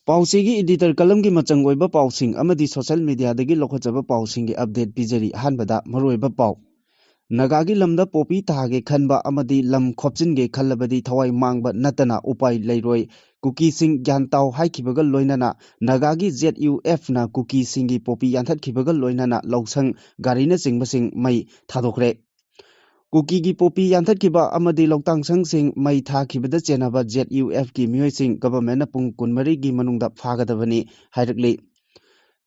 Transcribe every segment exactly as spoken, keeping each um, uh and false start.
ꯄꯥꯎꯆꯦꯒꯤ editor columnꯒꯤ ꯃꯆꯪ ꯑꯣꯏꯕ ꯄꯥꯎꯁꯤꯡ ꯑꯃꯗꯤ social mediaꯗꯒꯤ ꯂꯧꯈꯠꯆꯕ ꯄꯥꯎꯁꯤꯡꯒꯤ update ꯄꯤꯖꯔꯤ꯫ ꯑꯍꯥꯟꯕꯗ ꯃꯔꯨꯑꯣꯏꯕ ꯄꯥꯎ꯫ ꯅꯥꯒꯥꯒꯤ ꯂꯝꯗ poppy ꯊꯥꯒꯦ ꯈꯟꯕ ꯑꯃꯗꯤ ꯂꯝ ꯈꯣꯞꯆꯤꯟꯒꯦ ꯈꯜꯂꯕꯗꯤ ꯊꯋꯥꯏ ꯃꯥꯡꯕ ꯅꯠꯇꯅ ꯎꯄꯥꯏ ꯂꯩꯔꯣꯏ꯫ ꯀꯨꯀꯤꯁꯤꯡ ꯒ꯭ꯌꯥꯟ ꯇꯥꯎ ꯍꯥꯏꯈꯤꯕꯒ ꯂꯣꯏꯅꯅ ꯅꯥꯒꯥꯒꯤ ZUFꯅ ꯀꯨꯀꯤꯁꯤꯡꯒꯤ poppy ꯌꯥꯟꯊꯠꯈꯤꯕꯒ ꯂꯣꯏꯅꯅ ꯂꯧꯁꯪ, ꯒꯥꯔꯤꯅꯆꯤꯡꯕꯁꯤꯡ ꯃꯩ ꯊꯥꯗꯣꯛꯈ꯭ꯔꯦ꯫ ꯀꯨꯀꯤꯒꯤ poppy ꯌꯥꯟꯊꯠꯈꯤꯕ ꯑꯃꯗꯤ ꯂꯧꯇꯥꯡ ꯁꯪꯁꯤꯡ ꯃꯩ ꯊꯥꯈꯤꯕꯗ ꯆꯦꯟꯅꯕ ZUFꯀꯤ ꯃꯤꯑꯣꯏꯁꯤꯡ governmentꯅ ꯄꯨꯡ ꯀꯨꯟꯃꯔꯤꯒꯤ ꯃꯅꯨꯡꯗ ꯐꯥꯒꯗꯕꯅꯤ ꯍꯥꯏꯔꯛꯂꯤ꯫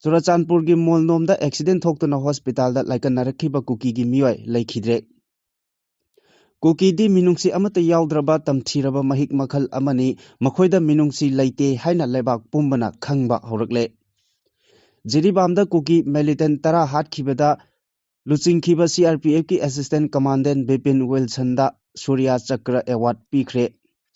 ꯆꯨꯔꯥꯆꯥꯟꯄꯨꯔꯒꯤ ꯃꯣꯜꯅꯣꯝꯗ accident ꯊꯣꯛꯇꯨꯅ hospitalꯗ ꯂꯥꯏꯀꯠꯅꯔꯛꯈꯤꯕ ꯀꯨꯀꯤꯒꯤ ꯃꯤꯑꯣꯏ ꯂꯩꯈꯤꯗ꯭ꯔꯦ꯫ ꯀꯨꯀꯤꯗꯤ ꯃꯤꯅꯨꯡꯁꯤ ꯑꯃꯠꯇ ꯌꯥꯎꯗ꯭ꯔꯕ ꯇꯝꯊꯤꯔꯕ ꯃꯍꯤꯛ ꯃꯈꯜ ꯑꯃꯅꯤ꯫ ꯃꯈꯣꯏꯗ ꯃꯤꯅꯨꯡꯁꯤ ꯂꯩꯇꯦ ꯍꯥꯏꯅ ꯂꯩꯕꯥꯛ ꯄꯨꯝꯕꯅ ꯈꯪꯕ ꯍꯧꯔꯛꯂꯦ꯫ ꯖꯤꯔꯤꯕꯥꯝꯗ ꯀꯨꯀꯤ militant ꯇꯔꯥ ꯍꯥꯠꯈꯤꯕꯗ ꯂꯨꯆꯤꯡꯈꯤꯕ CRPFꯀꯤ assistant commandant ꯕꯤꯄꯤꯟ ꯋꯤꯜꯁꯟꯗ ꯁꯨꯔ꯭ꯌ ꯆꯀ꯭ꯔ award ꯄꯤꯈ꯭ꯔꯦ꯫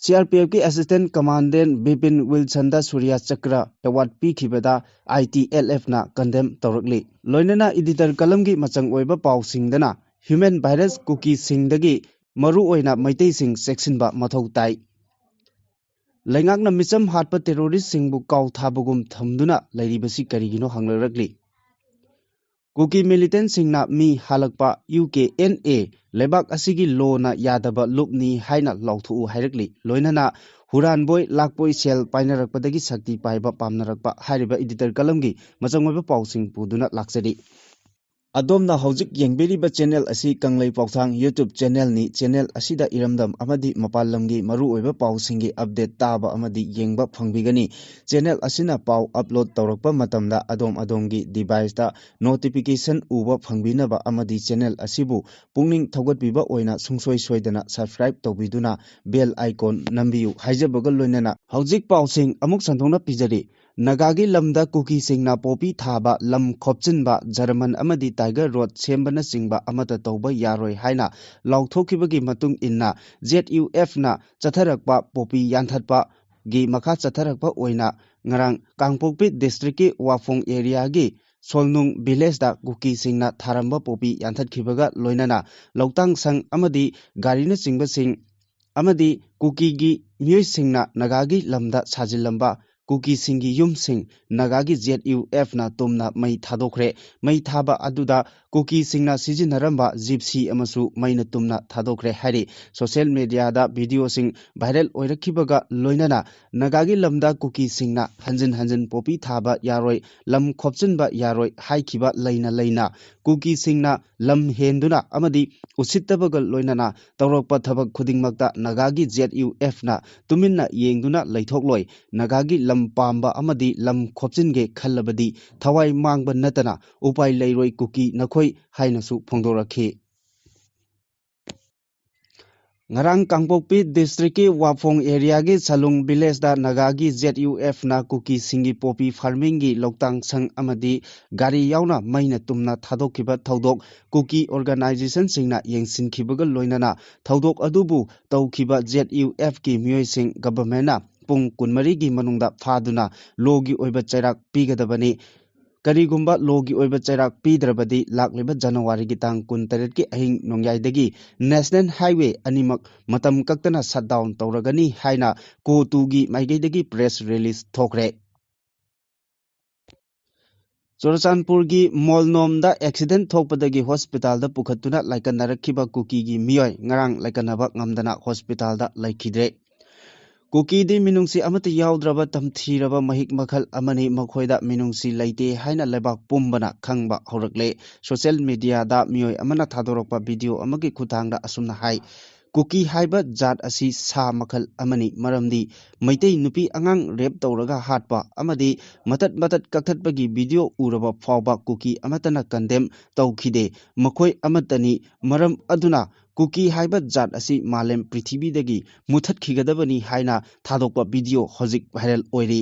CRPFꯀꯤ assistant commandant ꯕꯤꯄꯤꯟ ꯋꯤꯜꯁꯟꯗ ꯁꯨꯔ꯭ꯌ ꯆꯀ꯭ꯔ award ꯄꯤꯈꯤꯕꯗ ITLFꯅ condemn ꯇꯧꯔꯛꯂꯤ꯫ ꯂꯣꯏꯅꯅ editor columnꯒꯤ ꯃꯆꯪ ꯑꯣꯏꯕ ꯄꯥꯎꯁꯤꯡꯗꯅ human virus ꯀꯨꯀꯤꯁꯤꯡꯗꯒꯤ ꯃꯔꯨꯑꯣꯏꯅ ꯃꯩꯇꯩꯁꯤꯡ ꯆꯦꯛꯁꯤꯟꯕ ꯃꯊꯧ ꯇꯥꯏ꯫ ꯂꯩꯉꯥꯛꯅ ꯃꯤꯆꯝ ꯍꯥꯠꯄ terroristꯁꯤꯡꯕꯨ ꯀꯥꯎ ꯊꯥꯕꯒꯨꯝ ꯊꯝꯗꯨꯅ ꯂꯩꯔꯤꯕꯁꯤ ꯀꯔꯤꯒꯤꯅꯣ ꯍꯪꯂꯛꯂꯤ꯫ ꯀꯨꯀꯤ militantꯁꯤꯡꯅ ꯃꯤ ꯍꯥꯠꯂꯛꯄ UKNA ꯂꯩꯕꯥꯛ ꯑꯁꯤꯒꯤ lawꯅ ꯌꯥꯗꯕ ꯂꯨꯞꯅꯤ ꯍꯥꯏꯅ ꯂꯥꯎꯊꯣꯛꯎ ꯍꯥꯏꯔꯛꯂꯤ꯫ ꯂꯣꯏꯅꯅ ꯍꯨꯔꯥꯟꯕꯣꯏ ꯂꯥꯛꯄꯣꯏ ꯁꯦꯜ ꯄꯥꯏꯅꯔꯛꯄꯗꯒꯤ ꯁꯛꯇꯤ ꯄꯥꯏꯕ ꯄꯥꯝꯅꯔꯛꯄ ꯍꯥꯏꯔꯤꯕ editor columnꯒꯤ ꯃꯆꯪ ꯑꯣꯏꯕ ꯄꯥꯎꯁꯤꯡ ꯄꯨꯗꯨꯅ ꯂꯥꯛꯆꯔꯤ꯫ ꯑꯗꯣꯝꯅ ꯍꯧꯖꯤꯛ ꯌꯦꯡꯕꯤꯔꯤꯕ channel ꯑꯁꯤ ꯀꯪꯂꯩ ꯄꯥꯎꯊꯥꯡ YouTube channelꯅꯤ꯫ Channel ꯑꯁꯤꯗ ꯏꯔꯝꯗꯝ ꯑꯃꯗꯤ ꯃꯄꯥꯟ ꯂꯝꯒꯤ ꯃꯔꯨꯑꯣꯏꯕ ꯄꯥꯎꯁꯤꯡꯒꯤ update ꯇꯥꯕ ꯑꯃꯗꯤ ꯌꯦꯡꯕ ꯐꯪꯕꯤꯒꯅꯤ꯫ Channel ꯑꯁꯤꯅ ꯄꯥꯎ upload ꯇꯧꯔꯛꯄ ꯃꯇꯝꯗ ꯑꯗꯣꯝ ꯑꯗꯣꯝꯒꯤ deviceꯇ notification ꯎꯕ ꯐꯪꯕꯤꯅꯕ ꯑꯃꯗꯤ channel ꯑꯁꯤꯕꯨ ꯄꯨꯛꯅꯤꯡ ꯊꯧꯒꯠꯄꯤꯕ ꯑꯣꯏꯅ ꯁꯨꯡꯁꯣꯏ ꯁꯣꯏꯗꯅ subscribe ꯇꯧꯕꯤꯗꯨꯅ bell icon ꯅꯝꯕꯤꯌꯨ ꯍꯥꯏꯖꯕꯒ ꯂꯣꯏꯅꯅ ꯍꯧꯖꯤꯛ ꯄꯥꯎꯁꯤꯡ ꯑꯃꯨꯛ ꯁꯟꯗꯣꯛꯅ ꯄꯤꯖꯔꯤ꯫ ꯅꯥꯒꯥꯒꯤ ꯂꯝꯗ ꯀꯨꯀꯤꯁꯤꯡꯅ poppy ꯊꯥꯕ, ꯂꯝ ꯈꯣꯞꯆꯤꯟꯕ, ꯖꯔꯃꯟ ꯑꯃꯗꯤ tiger road ꯁꯦꯝꯕꯅꯆꯤꯡꯕ ꯑꯃꯠꯇ ꯇꯧꯕ ꯌꯥꯔꯣꯏ ꯍꯥꯏꯅ ꯂꯥꯎꯊꯣꯛꯈꯤꯕꯒꯤ ꯃꯇꯨꯡ ꯏꯟꯅ ZUFꯅ ꯆꯠꯊꯔꯛꯄ poppy ꯌꯥꯟꯊꯠꯄꯒꯤ ꯃꯈꯥ ꯆꯠꯊꯔꯛꯄ ꯑꯣꯏꯅ ꯉꯔꯥꯡ ꯀꯥꯡꯄꯣꯛꯄꯤ districtꯀꯤ ꯋꯥꯐꯣꯡ areaꯒꯤ ꯁꯣꯜꯅꯨꯡ villageꯇ ꯀꯨꯀꯤꯁꯤꯡꯅ ꯊꯥꯔꯝꯕ poppy ꯌꯥꯟꯊꯠꯈꯤꯕꯒ ꯂꯣꯏꯅꯅ ꯂꯧꯇꯥꯡ ꯁꯪ ꯑꯃꯗꯤ ꯒꯥꯔꯤꯅꯆꯤꯡꯕꯁꯤꯡ ꯑꯃꯗꯤ ꯀꯨꯀꯤꯒꯤ ꯃꯤꯑꯣꯏꯁꯤꯡꯅ ꯅꯥꯒꯥꯒꯤ ꯂꯝꯗ ꯁꯥꯖꯤꯜꯂꯝꯕ ꯀꯨꯀꯤꯁꯤꯡꯒꯤ ꯌꯨꯝꯁꯤꯡ ꯅꯥꯒꯥꯒꯤ Z U F ꯅ ꯇꯨꯝꯅ ꯃꯩ ꯊꯥꯗꯣꯛꯈ꯭ꯔꯦ꯫ ꯃꯩ ꯊꯥꯕ ꯑꯗꯨꯗ ꯀꯨꯀꯤꯁꯤꯡꯅ ꯁꯤꯖꯤꯟꯅꯔꯝꯕ ꯖꯤꯞꯁꯤ ꯑꯃꯁꯨ ꯃꯩꯅ ꯇꯨꯝꯅ ꯊꯥꯗꯣꯛꯈ꯭ꯔꯦ ꯍꯥꯏꯔꯤ꯫ ꯁꯣꯁꯤꯌꯦꯜ ꯃꯦꯗꯤꯌꯥꯗ ꯚꯤꯗꯤꯑꯣꯁꯤꯡ ꯚꯥꯏꯔꯦꯜ ꯑꯣꯏꯔꯛꯈꯤꯕꯒ ꯂꯣꯏꯅꯅ ꯅꯥꯒꯥꯒꯤ ꯂꯝꯗ ꯀꯨꯀꯤꯁꯤꯡꯅ ꯍꯟꯖꯤꯟ ꯍꯟꯖꯤꯟ ꯄꯣꯄꯤ ꯊꯥꯕ ꯌꯥꯔꯣꯏ, ꯂꯝ ꯈꯣꯞꯆꯤꯟꯕ ꯌꯥꯔꯣꯏ ꯍꯥꯏꯈꯤꯕ ꯂꯩꯅ ꯂꯩꯅ ꯀꯨꯀꯤꯁꯤꯡꯅ ꯂꯝ ꯍꯦꯟꯗꯨꯅ ꯑꯃꯗꯤ ꯎꯁꯤꯠꯇꯕꯒ ꯂꯣꯏꯅꯅ ꯇꯧꯔꯛꯄ ꯊꯕꯛ ꯈꯨꯗꯤꯡꯃꯛꯇ ꯅꯥꯒꯥꯒꯤ Z U F ꯅ ꯇꯨꯃꯤꯟꯅ ꯌꯦꯡꯗꯨꯅ ꯂꯩꯊꯣꯛꯂꯣꯏ꯫ ꯅꯥꯒꯥꯒꯤ ꯂꯝ ꯄꯥꯝꯕ ꯑꯃꯗꯤ ꯂꯝ ꯈꯣꯞꯆꯤꯟꯒꯦ ꯈꯜꯂꯕꯗꯤ ꯊꯋꯥꯏ ꯃꯥꯡꯕ ꯅꯠꯇꯅ ꯎꯄꯥꯏ ꯂꯩꯔꯣꯏ ꯀꯨꯀꯤ ꯅꯈꯣꯏ ꯍꯥꯏꯅꯁꯨ ꯐꯣꯡꯗꯣꯔꯛꯈꯤ꯫ ꯉꯔꯥꯡ ꯀꯥꯡꯄꯣꯛꯄꯤ ꯗꯤꯁꯇ꯭ꯔꯤꯛꯀꯤ ꯋꯥꯐꯣꯡ ꯑꯦꯔꯤꯌꯥꯒꯤ ꯁꯂꯨꯡ ꯚꯤꯂꯦꯖꯇ ꯅꯥꯒꯥꯒꯤ Z U F ꯅ ꯀꯨꯀꯤꯁꯤꯡꯒꯤ ꯄꯣꯄꯤ ꯐꯥꯔꯃꯤꯡꯒꯤ ꯂꯧꯇꯥꯡ ꯁꯪ ꯑꯃꯗꯤ ꯒꯥꯔꯤ ꯌꯥꯎꯅ ꯃꯩꯅ ꯇꯨꯝꯅ ꯊꯥꯗꯣꯛꯈꯤꯕ ꯊꯧꯗꯣꯛ ꯀꯨꯀꯤ ꯑꯣꯔꯒꯅꯥꯏꯖꯦꯁꯟꯁꯤꯡꯅ ꯌꯦꯡꯁꯤꯟꯈꯤꯕꯒ ꯂꯣꯏꯅꯅ ꯊꯧꯗꯣꯛ ꯑꯗꯨꯕꯨ ꯇꯧꯈꯤꯕ Z U F ꯀꯤ ꯃꯤꯑꯣꯏꯁꯤꯡ ꯒꯚꯔꯟꯃꯦꯟꯠꯅ ꯄꯨꯡ ꯀꯨꯟꯃꯔꯤꯒꯤ ꯃꯅꯨꯡꯗ ꯐꯥꯗꯨꯅ ꯂꯣꯒꯤ ꯑꯣꯏꯕ ꯆꯩꯔꯥꯛ ꯄꯤꯒꯗꯕꯅꯤ꯫ ꯀꯔꯤꯒꯨꯝꯕ ꯂꯣꯒꯤ ꯑꯣꯏꯕ ꯆꯩꯔꯥꯛ ꯄꯤꯗ꯭ꯔꯕꯗꯤ ꯂꯥꯛꯂꯤꯕ ꯖꯅꯋꯥꯔꯤꯒꯤ ꯇꯥꯡ ꯀꯨꯟꯇꯔꯦꯠꯀꯤ ꯑꯍꯤꯡ ꯅꯣꯡꯌꯥꯏꯗꯒꯤ ꯅꯦꯁꯅꯦꯜ ꯍꯥꯏꯋꯦ ꯑꯅꯤꯃꯛ ꯃꯇꯝ ꯀꯛꯇꯅ ꯁꯠ ꯗꯥꯎꯟ ꯇꯧꯔꯒꯅꯤ ꯍꯥꯏꯅ ꯀꯣ ꯇꯨꯒꯤ ꯃꯥꯏꯀꯩꯗꯒꯤ ꯄ꯭ꯔꯦꯁ ꯔꯤꯂꯤꯖ ꯊꯣꯛꯈ꯭ꯔꯦ꯫ ꯆꯨꯔꯆꯥꯟꯄꯨꯔꯒꯤ ꯃꯣꯜꯅꯣꯝꯗ ꯑꯦꯛꯁꯤꯗꯦꯟ ꯊꯣꯛꯄꯗꯒꯤ ꯍꯣꯁꯄꯤꯇꯥꯜꯗ ꯄꯨꯈꯠꯇꯨꯅ ꯂꯥꯏꯀꯠꯅꯔꯛꯈꯤꯕ ꯀꯨꯀꯤꯒꯤ ꯃꯤꯑꯣꯏ ꯉꯔꯥꯡ ꯂꯥꯏꯀꯠꯅꯕ ꯉꯝꯗꯅ ꯍꯣꯁꯄꯤꯇꯥꯜꯗ ꯂꯩꯈꯤꯗ꯭ꯔꯦ꯫ ꯀꯨꯀꯤꯗꯤ ꯃꯤꯅꯨꯡꯁꯤ ꯑꯃꯠꯇ ꯌꯥꯎꯗ꯭ꯔꯕ ꯇꯝꯊꯤꯔꯕ ꯃꯍꯤꯛ ꯃꯈꯜ ꯑꯃꯅꯤ꯫ ꯃꯈꯣꯏꯗ ꯃꯤꯅꯨꯡꯁꯤ ꯂꯩꯇꯦ ꯍꯥꯏꯅ ꯂꯩꯕꯥꯛ ꯄꯨꯝꯕꯅ ꯈꯪꯕ ꯍꯧꯔꯛꯂꯦ꯫ ꯁꯣꯁꯤꯌꯦꯜ ꯃꯦꯗꯤꯌꯥꯗ ꯃꯤꯑꯣꯏ ꯑꯃꯅ ꯊꯥꯗꯣꯔꯛꯄ ꯚꯤꯗꯤꯑꯣ ꯑꯃꯒꯤ ꯈꯨꯠꯊꯥꯡꯗ ꯑꯁꯨꯝꯅ ꯍꯥꯏ, "ꯀꯨꯀꯤ ꯍꯥꯏꯕ ꯖꯥꯠ ꯑꯁꯤ ꯁꯥ ꯃꯈꯜ ꯑꯃꯅꯤ, ꯃꯔꯝꯗꯤ ꯃꯩꯇꯩ ꯅꯨꯄꯤ ꯑꯉꯥꯡ ꯔꯦꯞ ꯇꯧꯔꯒ ꯍꯥꯠꯄ ꯑꯃꯗꯤ ꯃꯇꯠ ꯃꯇꯠ ꯀꯛꯊꯠꯄꯒꯤ ꯚꯤꯗꯤꯑꯣ ꯎꯔꯕ ꯐꯥꯎꯕ ꯀꯨꯀꯤ ꯑꯃꯠꯇꯅ ꯀꯟꯗꯦꯝ ꯇꯧꯈꯤꯗꯦ꯫ ꯃꯈꯣꯏ ꯑꯃꯠꯇꯅꯤ꯫ ꯃꯔꯝ ꯑꯗꯨꯅ ꯀꯨꯀꯤ ꯍꯥꯏꯕ ꯖꯥꯠ ꯑꯁꯤ ꯃꯥꯂꯦꯝ ꯄ꯭ꯔꯤꯊꯤꯕꯤꯗꯒꯤ ꯃꯨꯠꯊꯠꯈꯤꯒꯗꯕꯅꯤ" ꯍꯥꯏꯅ ꯊꯥꯗꯣꯛꯄ ꯚꯤꯗꯤꯑꯣ ꯍꯧꯖꯤꯛ ꯚꯥꯏꯔꯦꯜ ꯑꯣꯏꯔꯤ꯫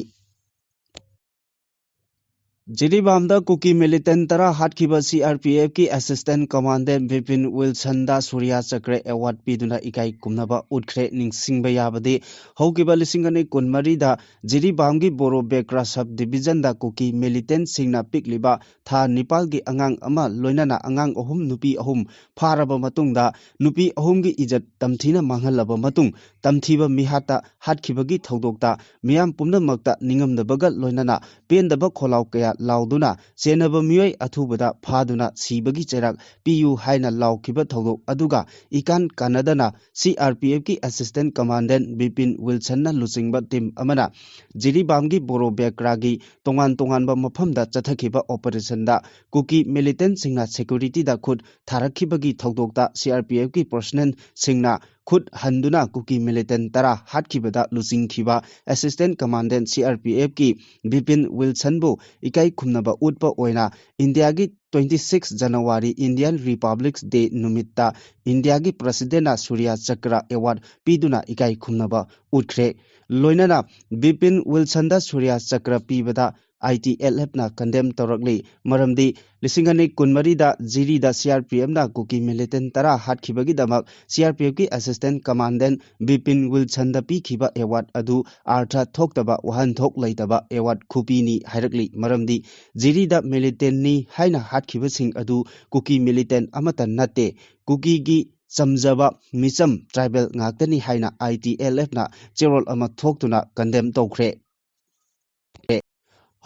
ꯖꯤꯔꯤꯕꯥꯝꯗ ꯀꯨꯀꯤ militant ꯇꯔꯥ ꯍꯥꯠꯈꯤꯕ CRPFꯀꯤ Assistant Commandant ꯕꯤꯄꯤꯟ ꯋꯤꯜꯁꯟꯗ ꯁꯨꯔ꯭ꯌ ꯆꯀ꯭ꯔ award ꯄꯤꯗꯨꯅ ꯏꯀꯥꯏ ꯈꯨꯝꯅꯕ ꯎꯠꯈ꯭ꯔꯦ꯫ ꯅꯤꯡꯁꯤꯡꯕ ꯌꯥꯕꯗꯤ, ꯍꯧꯈꯤꯕ ꯂꯤꯁꯤꯡ ꯑꯅꯤ ꯀꯨꯟꯃꯔꯤꯗ ꯖꯤꯔꯤꯕꯥꯝꯒꯤ ꯕꯣꯔꯣ ꯕꯦꯀ꯭ꯔꯥ sub divisionꯗ ꯀꯨꯀꯤ militantꯁꯤꯡꯅ ꯄꯤꯛꯂꯤꯕ ꯊꯥ ꯅꯤꯄꯥꯜꯒꯤ ꯑꯉꯥꯡ ꯑꯃ ꯂꯣꯏꯅꯅ ꯑꯉꯥꯡ ꯑꯍꯨꯝ, ꯅꯨꯄꯤ ꯑꯍꯨꯝ ꯐꯥꯔꯕ ꯃꯇꯨꯡꯗ, ꯅꯨꯄꯤ ꯑꯍꯨꯝꯒꯤ ꯏꯖꯠ ꯇꯝꯊꯤꯅ ꯃꯥꯡꯍꯜꯂꯕ ꯃꯇꯨꯡ, ꯇꯝꯊꯤꯕ ꯃꯤꯍꯥꯠꯇ ꯍꯥꯠꯈꯤꯕꯒꯤ ꯊꯧꯗꯣꯛꯇ ꯃꯤꯌꯥꯝ ꯄꯨꯝꯅꯃꯛꯇ ꯅꯤꯡꯉꯝꯗꯕꯒ ꯂꯣꯏꯅꯅ ꯄꯦꯟꯗꯕ ꯈꯣꯜꯂꯥꯎ ꯀꯌꯥ ꯂꯥꯎꯗꯨꯅ ꯆꯦꯟꯅꯕ ꯃꯤꯑꯣꯏ ꯑꯊꯨꯕꯗ ꯐꯥꯗꯨꯅ ꯁꯤꯕꯒꯤ ꯆꯩꯔꯥꯛ ꯄꯤꯌꯨ ꯍꯥꯏꯅ ꯂꯥꯎꯈꯤꯕ ꯊꯧꯗꯣꯛ ꯑꯗꯨꯒ ꯏꯀꯥꯟ ꯀꯥꯟꯅꯗꯅ CRPFꯀꯤ Assistant Commandant ꯕꯤꯄꯤꯟ ꯋꯤꯜꯁꯟꯅ ꯂꯨꯆꯤꯡꯕ team ꯑꯃꯅ ꯖꯤꯔꯤꯕꯥꯝꯒꯤ ꯕꯣꯔꯣ ꯕꯦꯀ꯭ꯔꯥꯒꯤ ꯇꯣꯉꯥꯟ ꯇꯣꯉꯥꯟꯕ ꯃꯐꯝꯗ ꯆꯠꯊꯈꯤꯕ operationꯗ ꯀꯨꯀꯤ militantꯁꯤꯡꯅ securityꯗ ꯈꯨꯠ ꯊꯥꯔꯛꯈꯤꯕꯒꯤ ꯊꯧꯗꯣꯛꯇ CRPFꯀꯤ personnelꯁꯤꯡꯅ ꯈꯨꯠ ꯍꯟꯗꯨꯅ ꯀꯨꯀꯤ militant ꯇꯔꯥ ꯍꯥꯠꯈꯤꯕꯗ ꯂꯨꯆꯤꯡꯈꯤꯕ Assistant Commandant CRPFꯀꯤ ꯕꯤꯄꯤꯟ ꯋꯤꯜꯁꯟꯕꯨ ꯏꯀꯥꯏ ꯈꯨꯝꯅꯕ ꯎꯠꯄ ꯑꯣꯏꯅ ꯏꯟꯗꯤꯌꯥꯒꯤ twenty six January Indian Republic Day ꯅꯨꯃꯤꯠꯇ ꯏꯟꯗꯤꯌꯥꯒꯤ Presidentꯅ ꯁꯨꯔ꯭ꯌ ꯆꯀ꯭ꯔ award ꯄꯤꯗꯨꯅ ꯏꯀꯥꯏ ꯈꯨꯝꯅꯕ ꯎꯠꯈ꯭ꯔꯦ꯫ ꯂꯣꯏꯅꯅ ꯕꯤꯄꯤꯟ ꯋꯤꯜꯁꯟꯗ ꯁꯨꯔ꯭ꯌ ꯆꯀ꯭ꯔ ꯄꯤꯕꯗ ITLFꯅ condemn ꯇꯧꯔꯛꯂꯤ꯫ ꯃꯔꯝꯗꯤ ꯂꯤꯁꯤꯡ ꯑꯅꯤ ꯀꯨꯟꯃꯔꯤꯗ ꯖꯤꯔꯤꯗ CRPFꯅ ꯀꯨꯀꯤ militant ꯇꯔꯥ ꯍꯥꯠꯈꯤꯕꯒꯤꯗꯃꯛ CRPFꯀꯤ Assistant Commandant ꯕꯤꯄꯤꯟ ꯋꯤꯜꯁꯟꯗ ꯄꯤꯈꯤꯕ award ꯑꯗꯨ ꯑꯥꯔꯊ ꯊꯣꯛꯇꯕ, ꯋꯥꯍꯟꯊꯣꯛ ꯂꯩꯇꯕ award ꯈꯨꯄꯤꯅꯤ ꯍꯥꯏꯔꯛꯂꯤ꯫ ꯃꯔꯝꯗꯤ ꯖꯤꯔꯤꯗ militantꯅꯤ ꯍꯥꯏꯅ ꯍꯥꯠꯈꯤꯕꯁꯤꯡ ꯑꯗꯨ ꯀꯨꯀꯤ militant ꯑꯃꯠꯇ ꯅꯠꯇꯦ, ꯀꯨꯀꯤꯒꯤ ꯆꯝꯖꯕ ꯃꯤꯆꯝ tribal ꯉꯥꯛꯇꯅꯤ ꯍꯥꯏꯅ ITLFꯅ ꯆꯦꯔꯣꯜ ꯑꯃ ꯊꯣꯛꯇꯨꯅ condemn ꯇꯧꯈ꯭ꯔꯦ꯫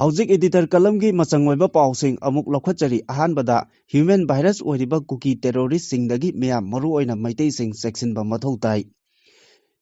ꯍꯧꯖꯤꯛ editor columnꯒꯤ ꯃꯆꯪ ꯑꯣꯏꯕ ꯄꯥꯎꯁꯤꯡ ꯑꯃꯨꯛ ꯂꯧꯈꯠꯆꯔꯤ꯫ ꯑꯍꯥꯟꯕꯗ, human virus ꯑꯣꯏꯔꯤꯕ ꯀꯨꯀꯤ terroristꯁꯤꯡꯗꯒꯤ ꯃꯤꯌꯥꯝ, ꯃꯔꯨꯑꯣꯏꯅ ꯃꯩꯇꯩꯁꯤꯡ, ꯆꯦꯛꯁꯤꯟꯕ ꯃꯊꯧ ꯇꯥꯏ꯫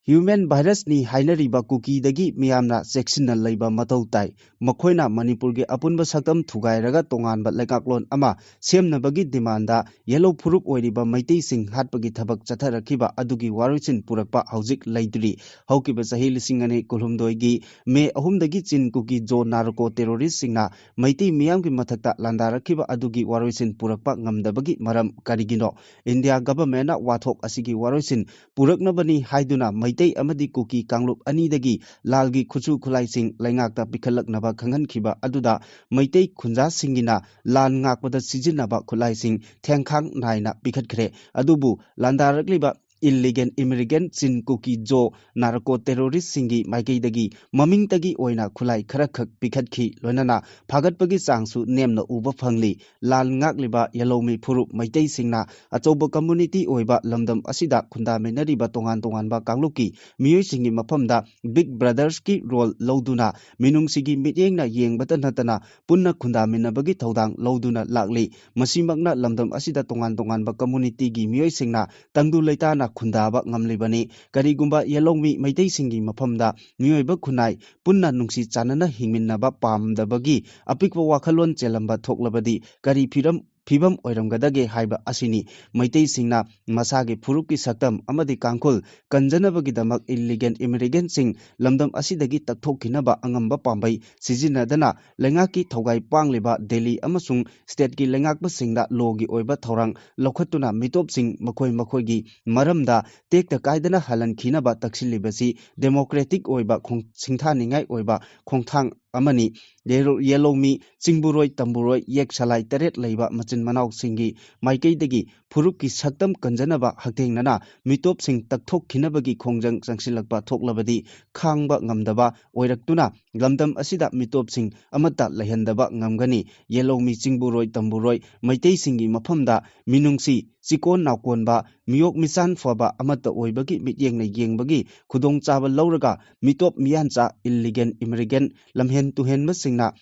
Human virusꯅꯤ ꯍꯥꯏꯅꯔꯤꯕ ꯀꯨꯀꯤꯗꯒꯤ ꯃꯤꯌꯥꯝꯅ ꯆꯦꯛꯁꯤꯟꯅ ꯂꯩꯕ ꯃꯊꯧ ꯇꯥꯏ꯫ ꯃꯈꯣꯏꯅ ꯃꯅꯤꯄꯨꯔꯒꯤ ꯑꯄꯨꯟꯕ ꯁꯛꯇꯝ ꯊꯨꯒꯥꯏꯔꯒ ꯇꯣꯉꯥꯟꯕ ꯂꯩꯉꯥꯛꯂꯣꯟ ꯑꯃ ꯁꯦꯝꯅꯕꯒꯤ demandꯗ yellow ꯐꯨꯔꯨꯞ ꯑꯣꯏꯔꯤꯕ ꯃꯩꯇꯩꯁꯤꯡ ꯍꯥꯠꯄꯒꯤ ꯊꯕꯛ ꯆꯠꯊꯔꯛꯈꯤꯕ ꯑꯗꯨꯒꯤ ꯋꯥꯔꯣꯏꯁꯤꯟ ꯄꯨꯔꯛꯄ ꯍꯧꯖꯤꯛ ꯂꯩꯇ꯭ꯔꯤ꯫ ꯍꯧꯈꯤꯕ ꯆꯍꯤ ꯂꯤꯁꯤꯡ ꯑꯅꯤ ꯀꯨꯟꯍꯨꯝꯗꯣꯏꯒꯤ ꯃꯦ ꯑꯍꯨꯝꯗꯒꯤ ꯆꯤꯟ ꯀꯨꯀꯤ ꯖꯣ narco terroristꯁꯤꯡꯅ ꯃꯩꯇꯩ ꯃꯤꯌꯥꯝꯒꯤ ꯃꯊꯛꯇ ꯂꯥꯟꯗꯥꯔꯛꯈꯤꯕ ꯑꯗꯨꯒꯤ ꯋꯥꯔꯣꯏꯁꯤꯟ ꯄꯨꯔꯛꯄ ꯉꯝꯗꯕꯒꯤ ꯃꯔꯝ ꯀꯔꯤꯒꯤꯅꯣ? ꯏꯟꯗꯤꯌꯥ governmentꯅ ꯋꯥꯊꯣꯛ ꯑꯁꯤꯒꯤ ꯋꯥꯔꯣꯏꯁꯤꯟ ꯄꯨꯔꯛꯅꯕꯅꯤ ꯍꯥꯏꯗꯨꯅ ꯃꯩ ꯃꯩꯇꯩ ꯑꯃꯗꯤ ꯀꯨꯀꯤ ꯀꯥꯡꯂꯨꯞ ꯑꯅꯤꯗꯒꯤ ꯂꯥꯜꯒꯤ ꯈꯨꯠꯁꯨ ꯈꯨꯠꯂꯥꯏꯁꯤꯡ ꯂꯩꯉꯥꯛꯇ ꯄꯤꯈꯠꯂꯛꯅꯕ ꯈꯪꯍꯟꯈꯤꯕ ꯑꯗꯨꯗ ꯃꯩꯇꯩ ꯈꯨꯟꯖꯥꯁꯤꯡꯒꯤꯅ ꯂꯥꯟ ꯉꯥꯛꯄꯗ ꯁꯤꯖꯤꯟꯅꯕ ꯈꯨꯠꯂꯥꯏꯁꯤꯡ ꯊꯦꯡꯈꯥꯡ ꯅꯥꯏꯅ ꯄꯤꯈꯠꯈ꯭ꯔꯦ꯫ ꯑꯗꯨꯕꯨ ꯂꯥꯟꯗꯥꯔꯛꯂꯤꯕ ꯏꯜꯂꯤꯒꯦꯜ ꯏꯃꯤꯒ꯭ꯔꯦꯟꯠ ꯆꯤꯟ ꯀꯨꯀꯤ ꯖꯣ ꯅꯥꯔꯀꯣ ꯇꯦꯔꯣꯔꯤꯁꯁꯤꯡꯒꯤ ꯃꯥꯏꯀꯩꯗꯒꯤ ꯃꯃꯤꯡꯇꯒꯤ ꯑꯣꯏꯅ ꯈꯨꯠꯂꯥꯏ ꯈꯔꯈꯛ ꯄꯤꯈꯠꯈꯤ꯫ ꯂꯣꯏꯅꯅ ꯐꯥꯒꯠꯄꯒꯤ ꯆꯥꯡꯁꯨ ꯅꯦꯝꯅ ꯎꯕ ꯐꯪꯂꯤ꯫ ꯂꯥꯟ ꯉꯥꯛꯂꯤꯕ ꯌꯦꯂꯧꯃꯤ ꯐꯨꯔꯨꯞ ꯃꯩꯇꯩꯁꯤꯡꯅ ꯑꯆꯧꯕ ꯀꯝꯃꯨꯅꯤꯇꯤ ꯑꯣꯏꯕ ꯂꯝꯗꯝ ꯑꯁꯤꯗ ꯈꯨꯟꯗꯥꯃꯤꯟꯅꯔꯤꯕ ꯇꯣꯉꯥꯟ ꯇꯣꯉꯥꯟꯕ ꯀꯥꯡꯂꯨꯞꯀꯤ ꯃꯤꯑꯣꯏꯁꯤꯡꯒꯤ ꯃꯐꯝꯗ ꯕꯤꯛ ꯕ꯭ꯔꯗꯔꯁꯀꯤ ꯔꯣꯜ ꯂꯧꯗꯨꯅ ꯃꯤꯅꯨꯡꯁꯤꯒꯤ ꯃꯤꯠꯌꯦꯡꯅ ꯌꯦꯡꯕꯇ ꯅꯠꯇꯅ ꯄꯨꯟꯅ ꯈꯨꯟꯗꯥꯃꯤꯟꯅꯕꯒꯤ ꯊꯧꯗꯥꯡ ꯂꯧꯗꯨꯅ ꯂꯥꯛꯂꯤ꯫ ꯃꯁꯤꯃꯛꯅ ꯂꯝꯗꯝ ꯑꯁꯤꯗ ꯇꯣꯉꯥꯟ ꯇꯣꯉꯥꯟꯕ ꯀꯝꯃꯨꯅꯤꯇꯤꯒꯤ ꯃꯤꯑꯣꯏꯁꯤꯡꯅ ꯇꯪꯗꯨ ꯂꯩꯇꯥꯅ ꯈꯨꯟꯗꯥꯕ ꯉꯝꯂꯤꯕꯅꯤ꯫ ꯀꯔꯤꯒꯨꯝꯕ ꯌꯦꯂꯧꯃꯤ ꯃꯩꯇꯩꯁꯤꯡꯒꯤ ꯃꯐꯝꯗ ꯃꯤꯑꯣꯏꯕ ꯈꯨꯟꯅꯥꯏ ꯄꯨꯟꯅ ꯅꯨꯡꯁꯤ ꯆꯥꯟꯅꯅ ꯍꯤꯡꯃꯤꯟꯅꯕ ꯄꯥꯝꯗꯕꯒꯤ ꯑꯄꯤꯛꯄ ꯋꯥꯈꯜꯂꯣꯟ ꯆꯦꯜꯂꯝꯕ ꯊꯣꯛꯂꯕꯗꯤ ꯀꯔꯤ ꯐꯤꯔꯝ ꯐꯤꯕꯝ ꯑꯣꯏꯔꯝꯒꯗꯒꯦ ꯍꯥꯏꯕ ꯑꯁꯤꯅꯤ꯫ ꯃꯩꯇꯩꯁꯤꯡꯅ ꯃꯁꯥꯒꯤ ꯐꯨꯔꯨꯞꯀꯤ ꯁꯛꯇꯝ ꯑꯃꯗꯤ ꯀꯥꯡꯈꯨꯜ ꯀꯟꯖꯅꯕꯒꯤꯗꯃꯛ ꯏꯜꯂꯤꯒꯦꯜ ꯏꯃꯤꯒ꯭ꯔꯦꯟꯠꯁꯤꯡ ꯂꯝꯗꯝ ꯑꯁꯤꯗꯒꯤ ꯇꯛꯊꯣꯛꯈꯤꯅꯕ ꯑꯉꯝꯕ ꯄꯥꯝꯕꯩ ꯁꯤꯖꯤꯟꯅꯗꯅ ꯂꯩꯉꯥꯛꯀꯤ ꯊꯧꯒꯥꯏ ꯄꯥꯡꯂꯤꯕ ꯗꯦꯜꯂꯤ ꯑꯃꯁꯨꯡ ꯁ꯭ꯇꯦꯠꯀꯤ ꯂꯩꯉꯥꯛꯄꯁꯤꯡꯗ ꯂꯣꯒꯤ ꯑꯣꯏꯕ ꯊꯧꯔꯥꯡ ꯂꯧꯈꯠꯇꯨꯅ ꯃꯤꯇꯣꯞꯁꯤꯡ ꯃꯈꯣꯏ ꯃꯈꯣꯏꯒꯤ ꯃꯔꯝꯗ ꯇꯦꯛꯇ ꯀꯥꯏꯗꯅ ꯍꯜꯍꯟꯈꯤꯅꯕ ꯇꯛꯁꯤꯜꯂꯤꯕꯁꯤ ꯗꯦꯃꯣꯀ꯭ꯔꯦꯇꯤꯛ ꯑꯣꯏꯕ ꯈꯣꯡ-, ꯁꯤꯡꯊꯥꯅꯤꯡꯉꯥꯏ ꯑꯣꯏꯕ ꯈꯣꯡꯊꯥꯡ ꯑꯃꯅꯤ꯫ ꯌꯦꯂꯧ-, ꯌꯦꯂꯧꯃꯤ, ꯆꯤꯡꯕꯨꯔꯣꯏ, ꯇꯝꯕꯨꯔꯣꯏ, ꯌꯦꯛ ꯁꯂꯥꯏ ꯇꯔꯦꯠ ꯂꯩꯕ ꯃꯆꯤꯟ ꯃꯅꯥꯎꯁꯤꯡꯒꯤ ꯃꯥꯏꯀꯩꯗꯒꯤ ꯐꯨꯔꯨꯞꯀꯤ ꯁꯛꯇꯝ ꯀꯟꯖꯅꯕ ꯍꯛꯊꯦꯡꯅꯅ ꯃꯤꯇꯣꯞꯁꯤꯡ ꯇꯛꯊꯣꯛꯈꯤꯅꯕꯒꯤ ꯈꯣꯡꯖꯪ ꯆꯪꯁꯤꯜꯂꯛꯄ ꯊꯣꯛꯂꯕꯗꯤ ꯈꯥꯡꯕ ꯉꯝꯗꯕ ꯑꯣꯏꯔꯛꯇꯨꯅ ꯂꯝꯗꯝ ꯑꯁꯤꯗ ꯃꯤꯇꯣꯞꯁꯤꯡ ꯑꯃꯠꯇ ꯂꯩꯍꯟꯗꯕ ꯉꯝꯒꯅꯤ꯫ ꯌꯦꯂꯧꯃꯤ, ꯆꯤꯡꯕꯨꯔꯣꯏ, ꯇꯝꯕꯨꯔꯣꯏ ꯃꯩꯇꯩꯁꯤꯡꯒꯤ ꯃꯐꯝꯗ ꯃꯤꯅꯨꯡꯁꯤ, ꯆꯤꯀꯣꯟ ꯅꯥꯎꯀꯣꯟꯕ, ꯃꯤꯑꯣꯛ ꯃꯤꯆꯥꯟ ꯐꯕ ꯑꯃꯠꯇ ꯑꯣꯏꯕꯒꯤ ꯃꯤꯠꯌꯦꯡꯅ ꯌꯦꯡꯕꯒꯤ ꯈꯨꯗꯣꯡꯆꯥꯕ ꯂꯧꯔꯒ ꯃꯤꯇꯣꯞ ꯃꯤꯌꯥꯟꯆꯥ, ꯏꯜꯂꯤꯒꯦꯜ ꯏꯃꯤꯒ꯭ꯔꯦꯟꯠ, ꯂꯝꯍꯦꯟ ꯇꯨꯍꯦꯟꯕꯁꯤꯡꯅ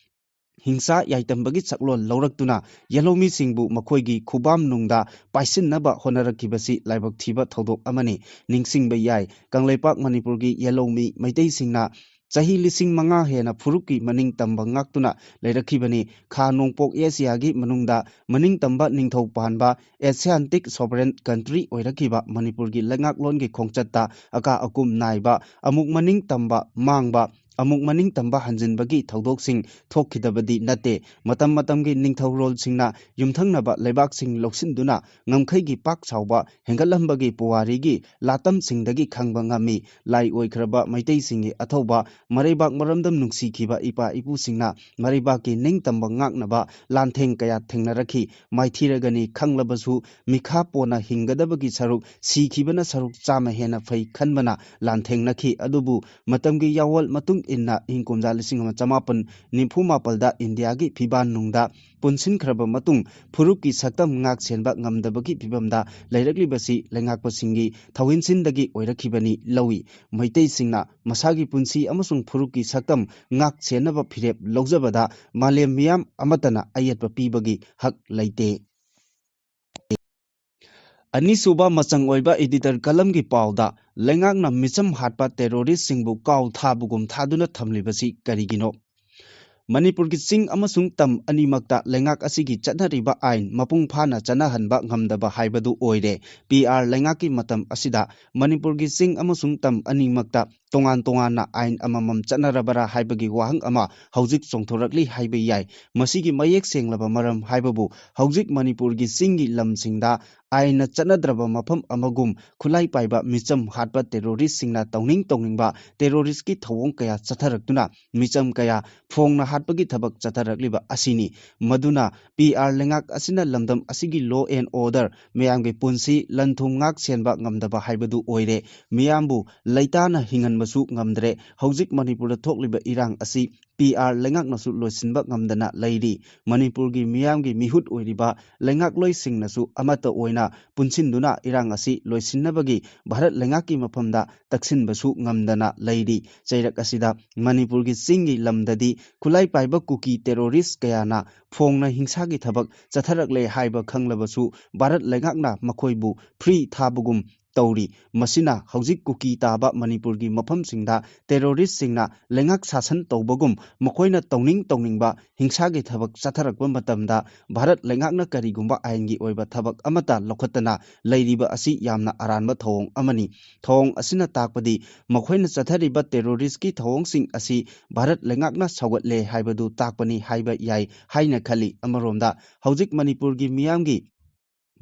ꯍꯤꯡꯁꯥ ꯌꯥꯏꯇꯝꯕꯒꯤ ꯁꯛꯂꯣꯟ ꯂꯧꯔꯛꯇꯨꯅ ꯌꯦꯜꯍꯧꯃꯤꯁꯤꯡꯕꯨ ꯃꯈꯣꯏꯒꯤ ꯈꯨꯕꯥꯝꯅꯨꯡꯗ ꯄꯥꯏꯁꯤꯟꯅꯕ ꯍꯣꯠꯅꯔꯛꯈꯤꯕꯁꯤ ꯂꯥꯏꯕꯛ ꯊꯤꯕ ꯊꯧꯗꯣꯛ ꯑꯃꯅꯤ꯫ ꯅꯤꯡꯁꯤꯡꯕ ꯌꯥꯏ, ꯀꯪꯂꯩꯄꯥꯛ ꯃꯅꯤꯄꯨꯔꯒꯤ ꯌꯦꯜꯍꯧꯃꯤ ꯃꯩꯇꯩꯁꯤꯡꯅ ꯆꯍꯤ ꯂꯤꯁꯤꯡ ꯃꯉꯥ ꯍꯦꯟꯅ ꯐꯨꯔꯨꯞꯀꯤ ꯃꯅꯤꯡ ꯇꯝꯕ ꯉꯥꯛꯇꯨꯅ ꯂꯩꯔꯛꯈꯤꯕꯅꯤ꯫ ꯈꯥ ꯅꯣꯡꯄꯣꯛ ꯑꯦꯁꯤꯌꯥꯒꯤ ꯃꯅꯨꯡꯗ ꯃꯅꯤꯡ ꯇꯝꯕ ꯅꯤꯡꯊꯧ ꯄꯥꯟꯕ ꯑꯦꯁꯤꯌꯥꯟꯇꯤꯛ ꯁꯣꯚꯔꯦꯟ ꯀꯟꯇ꯭ꯔꯤ ꯑꯣꯏꯔꯛꯈꯤꯕ ꯃꯅꯤꯄꯨꯔꯒꯤ ꯂꯩꯉꯥꯛꯂꯣꯟꯒꯤ ꯈꯣꯡꯆꯠꯇ ꯑꯀꯥ ꯑꯀꯨꯝ ꯅꯥꯏꯕ, ꯑꯃꯨꯛ ꯃꯅꯤꯡ ꯇꯝꯕ ꯃꯥꯡꯕ, ꯑꯃꯨꯛ ꯃꯅꯤꯡ ꯇꯝꯕ ꯍꯟꯖꯤꯟꯕꯒꯤ ꯊꯧꯗꯣꯛꯁꯤꯡ ꯊꯣꯛꯈꯤꯗꯕꯗꯤ ꯅꯠꯇꯦ꯫ ꯃꯇꯝ ꯃꯇꯝꯒꯤ ꯅꯤꯡꯊꯧꯔꯣꯜꯁꯤꯡꯅ ꯌꯨꯝꯊꯪꯅꯕ ꯂꯩꯕꯥꯛꯁꯤꯡ ꯂꯧꯁꯤꯟꯗꯨꯅ ꯉꯝꯈꯩꯒꯤ ꯄꯥꯛ ꯆꯥꯎꯕ ꯍꯦꯟꯒꯠꯂꯝꯕꯒꯤ ꯄꯨꯋꯥꯔꯤꯒꯤ ꯂꯥꯇꯝꯁꯤꯡꯗꯒꯤ ꯈꯪꯕ ꯉꯝꯃꯤ꯫ ꯂꯥꯏ ꯑꯣꯏꯈ꯭ꯔꯕ ꯃꯩꯇꯩꯁꯤꯡꯒꯤ ꯑꯊꯧꯕ ꯃꯔꯩꯕꯥꯛ ꯃꯔꯝꯗꯝ ꯅꯨꯡꯁꯤꯈꯤꯕ ꯏꯄꯥ ꯏꯄꯨꯁꯤꯡꯅ ꯃꯔꯩꯕꯥꯛꯀꯤ ꯅꯤꯡꯇꯝꯕ ꯉꯥꯛꯅꯕ ꯂꯥꯟꯊꯦꯡ ꯀꯌꯥ ꯊꯦꯡꯅꯔꯛꯈꯤ꯫ ꯃꯥꯏꯊꯤꯔꯒꯅꯤ ꯈꯪꯂꯕꯁꯨ ꯃꯤꯈꯥ ꯄꯣꯟꯅ ꯍꯤꯡꯒꯗꯕꯒꯤ ꯁꯔꯨꯛ ꯁꯤꯈꯤꯕꯅ ꯁꯔꯨꯛ ꯆꯥꯝꯃ ꯍꯦꯟꯅ ꯐꯩ ꯈꯟꯕꯅ ꯂꯥꯟꯊꯦꯡꯅꯈꯤ꯫ ꯑꯗꯨꯕꯨ ꯃꯇꯝꯒꯤ ꯌꯥꯋꯣꯜ ꯃꯇꯨꯡ ꯏꯟꯅ ꯏꯪ ꯀꯨꯝꯖꯥ ꯂꯤꯁꯤꯡ ꯑꯃ ꯆꯃꯥꯄꯟ ꯅꯤꯐꯨ ꯃꯥꯄꯜꯗ ꯏꯟꯗꯤꯌꯥꯒꯤ ꯐꯤꯕꯥꯟ ꯅꯨꯡꯗ ꯄꯨꯟꯁꯤꯟꯈ꯭ꯔꯕ ꯃꯇꯨꯡ ꯐꯨꯔꯨꯞꯀꯤ ꯁꯛꯇꯝ ꯉꯥꯛ ꯁꯦꯟꯕ ꯉꯝꯗꯕꯒꯤ ꯐꯤꯕꯝꯗ ꯂꯩꯔꯛꯂꯤꯕꯁꯤ ꯂꯩꯉꯥꯛꯄꯁꯤꯡꯒꯤ ꯊꯧꯍꯤꯟꯁꯤꯟꯗꯒꯤ ꯑꯣꯏꯔꯛꯈꯤꯕꯅꯤ ꯂꯧꯏ꯫ ꯃꯩꯇꯩꯁꯤꯡꯅ ꯃꯁꯥꯒꯤ ꯄꯨꯟꯁꯤ ꯑꯃꯁꯨꯡ ꯐꯨꯔꯨꯞꯀꯤ ꯁꯛꯇꯝ ꯉꯥꯛ ꯁꯦꯟꯅꯕ ꯐꯤꯔꯦꯞ ꯂꯧꯖꯕꯗ ꯃꯥꯂꯦꯝ ꯃꯤꯌꯥꯝ ꯑꯃꯠꯇꯅ ꯑꯌꯦꯠꯄ ꯄꯤꯕꯒꯤ ꯍꯛ ꯂꯩꯇꯦ꯫ ꯑꯅꯤꯁꯨꯕ ꯃꯆꯪ ꯑꯣꯏꯕ editor columnꯒꯤ ꯄꯥꯎꯗ ꯂꯩꯉꯥꯛꯅ ꯃꯤꯆꯝ ꯍꯥꯠꯄ terroristꯁꯤꯡꯕꯨ ꯀꯥꯎ ꯊꯥꯕꯒꯨꯝ ꯊꯥꯗꯨꯅ ꯊꯝꯂꯤꯕꯁꯤ ꯀꯔꯤꯒꯤꯅꯣ? ꯃꯅꯤꯄꯨꯔꯒꯤ ꯆꯤꯡ ꯑꯃꯁꯨꯡ ꯇꯝ ꯑꯅꯤꯃꯛꯇ ꯂꯩꯉꯥꯛ ꯑꯁꯤꯒꯤ ꯆꯠꯅꯔꯤꯕ ꯑꯥꯏꯟ ꯃꯄꯨꯡ ꯐꯥꯅ ꯆꯠꯅꯍꯟꯕ ꯉꯝꯗꯕ ꯍꯥꯏꯕꯗꯨ ꯑꯣꯏꯔꯦ꯫ ꯄꯤ ꯑꯥꯔ ꯂꯩꯉꯥꯛꯀꯤ ꯃꯇꯝ ꯑꯁꯤꯗ ꯃꯅꯤꯄꯨꯔꯒꯤ ꯆꯤꯡ ꯑꯃꯁꯨꯡ ꯇꯝ ꯑꯅꯤꯃꯛꯇ ꯇꯣꯉꯥꯟ ꯇꯣꯉꯥꯟꯅ ꯑꯥꯏꯟ ꯑꯃꯃꯝ ꯆꯠꯅꯔꯕꯔꯥ ꯍꯥꯏꯕꯒꯤ ꯋꯥꯍꯪ ꯑꯃ ꯍꯧꯖꯤꯛ ꯆꯣꯡꯊꯣꯔꯛꯂꯤ ꯍꯥꯏꯕ ꯌꯥꯏ꯫ ꯃꯁꯤꯒꯤ ꯃꯌꯦꯛ ꯁꯦꯡꯂꯕ ꯃꯔꯝ ꯍꯥꯏꯕꯕꯨ ꯍꯧꯖꯤꯛ ꯃꯅꯤꯄꯨꯔꯒꯤ ꯆꯤꯡꯒꯤ ꯂꯝꯁꯤꯡꯗ ꯑꯥꯏꯟꯅ ꯆꯠꯅꯗ꯭ꯔꯕ ꯃꯐꯝ ꯑꯃꯒꯨꯝ ꯈꯨꯠꯂꯥꯏ ꯄꯥꯏꯕ ꯃꯤꯆꯝ ꯍꯥꯠꯄ terroristꯁꯤꯡꯅ ꯇꯧꯅꯤꯡ ꯇꯧꯅꯤꯡꯕ terroristꯀꯤ ꯊꯧꯑꯣꯡ ꯀꯌꯥ ꯆꯠꯊꯔꯛꯇꯨꯅ ꯃꯤꯆꯝ ꯀꯌꯥ ꯐꯣꯡꯅ ꯍꯥꯠꯄꯒꯤ ꯊꯕꯛ ꯆꯠꯊꯔꯛꯂꯤꯕ ꯑꯁꯤꯅꯤ꯫ ꯃꯗꯨꯅ ꯄꯤ ꯑꯥꯔ ꯂꯩꯉꯥꯛ ꯑꯁꯤꯅ ꯂꯝꯗꯝ ꯑꯁꯤꯒꯤ law and order, ꯃꯌꯥꯝꯒꯤ ꯄꯨꯟꯁꯤ, ꯂꯟ ꯊꯨꯝ ꯉꯥꯛ ꯁꯦꯟꯕ ꯉꯝꯗꯕ ꯍꯥꯏꯕꯗꯨ ꯑꯣꯏꯔꯦ꯫ ꯃꯤꯌꯥꯝꯕꯨ ꯂꯩꯇꯥꯅ ꯍꯤꯡꯍꯟꯕꯁꯨ ꯉꯝꯗ꯭ꯔꯦ꯫ ꯍꯧꯖꯤꯛ ꯃꯅꯤꯄꯨꯔꯗ ꯊꯣꯛꯂꯤꯕ ꯏꯔꯥꯡ ꯑꯁꯤ ꯄꯤ ꯑꯥꯔ ꯂꯩꯉꯥꯛꯅꯁꯨ ꯂꯣꯏꯁꯤꯟꯕ ꯉꯝꯗꯅ ꯂꯩꯔꯤ꯫ ꯃꯅꯤꯄꯨꯔꯒꯤ ꯃꯤꯌꯥꯝꯒꯤ ꯃꯤꯍꯨꯠ ꯑꯣꯏꯔꯤꯕ ꯂꯩꯉꯥꯛꯂꯣꯏꯁꯤꯡꯅꯁꯨ ꯑꯃꯠꯇ ꯑꯣꯏꯅ ꯄꯨꯟꯁꯤꯟꯗꯨꯅ ꯏꯔꯥꯡ ꯑꯁꯤ ꯂꯣꯏꯁꯤꯟꯅꯕꯒꯤ ꯚꯥꯔꯠ ꯂꯩꯉꯥꯛꯀꯤ ꯃꯐꯝꯗ ꯇꯛꯁꯤꯟꯕꯁꯨ ꯉꯝꯗꯅ ꯂꯩꯔꯤ꯫ ꯆꯩꯔꯛ ꯑꯁꯤꯗ ꯃꯅꯤꯄꯨꯔꯒꯤ ꯆꯤꯡꯒꯤ ꯂꯝꯗꯗꯤ ꯈꯨꯠꯂꯥꯏ ꯄꯥꯏꯕ ꯀꯨꯀꯤ terrorist ꯀꯌꯥꯅ ꯐꯣꯡꯅ ꯍꯤꯡꯁꯥꯒꯤ ꯊꯕꯛ ꯆꯠꯊꯔꯛꯂꯦ ꯍꯥꯏꯕ ꯈꯪꯂꯕꯁꯨ ꯚꯥꯔꯠ ꯂꯩꯉꯥꯛꯅ ꯃꯈꯣꯏꯕꯨ free ꯊꯥꯕꯒꯨꯝ ꯇꯧꯔꯤ꯫ ꯃꯁꯤꯅ ꯍꯧꯖꯤꯛ ꯀꯨꯀꯤ ꯇꯥꯕ ꯃꯅꯤꯄꯨꯔꯒꯤ ꯃꯐꯝꯁꯤꯡꯗ terroristꯁꯤꯡꯅ ꯂꯩꯉꯥꯛ ꯁꯥꯁꯟ ꯇꯧꯕꯒꯨꯝ ꯃꯈꯣꯏꯅ ꯇꯧꯅꯤꯡ ꯇꯧꯅꯤꯡꯕ ꯍꯤꯡꯁꯥꯒꯤ ꯊꯕꯛ ꯆꯠꯊꯔꯛꯄ ꯃꯇꯝꯗ ꯚꯥꯔꯠ ꯂꯩꯉꯥꯛꯅ ꯀꯔꯤꯒꯨꯝꯕ ꯑꯥꯏꯟꯒꯤ ꯑꯣꯏꯕ ꯊꯕꯛ ꯑꯃꯠꯇ ꯂꯧꯈꯠꯇꯅ ꯂꯩꯔꯤꯕ ꯑꯁꯤ ꯌꯥꯝꯅ ꯑꯔꯥꯟꯕ ꯊꯧꯑꯣꯡ ꯑꯃꯅꯤ꯫ ꯊꯧꯑꯣꯡ ꯑꯁꯤꯅ ꯇꯥꯛꯄꯗꯤ ꯃꯈꯣꯏꯅ ꯆꯠꯊꯔꯤꯕ terroristꯀꯤ ꯊꯧꯑꯣꯡꯁꯤꯡ ꯑꯁꯤ ꯚꯥꯔꯠ ꯂꯩꯉꯥꯛꯅ ꯁꯧꯒꯠꯂꯦ ꯍꯥꯏꯕꯗꯨ ꯇꯥꯛꯄꯅꯤ ꯍꯥꯏꯕ ꯌꯥꯏ ꯍꯥꯏꯅ ꯈꯜꯂꯤ꯫ ꯑꯃꯔꯣꯝꯗ ꯍꯧꯖꯤꯛ ꯃꯅꯤꯄꯨꯔꯒꯤ ꯃꯤꯌꯥꯝꯒꯤ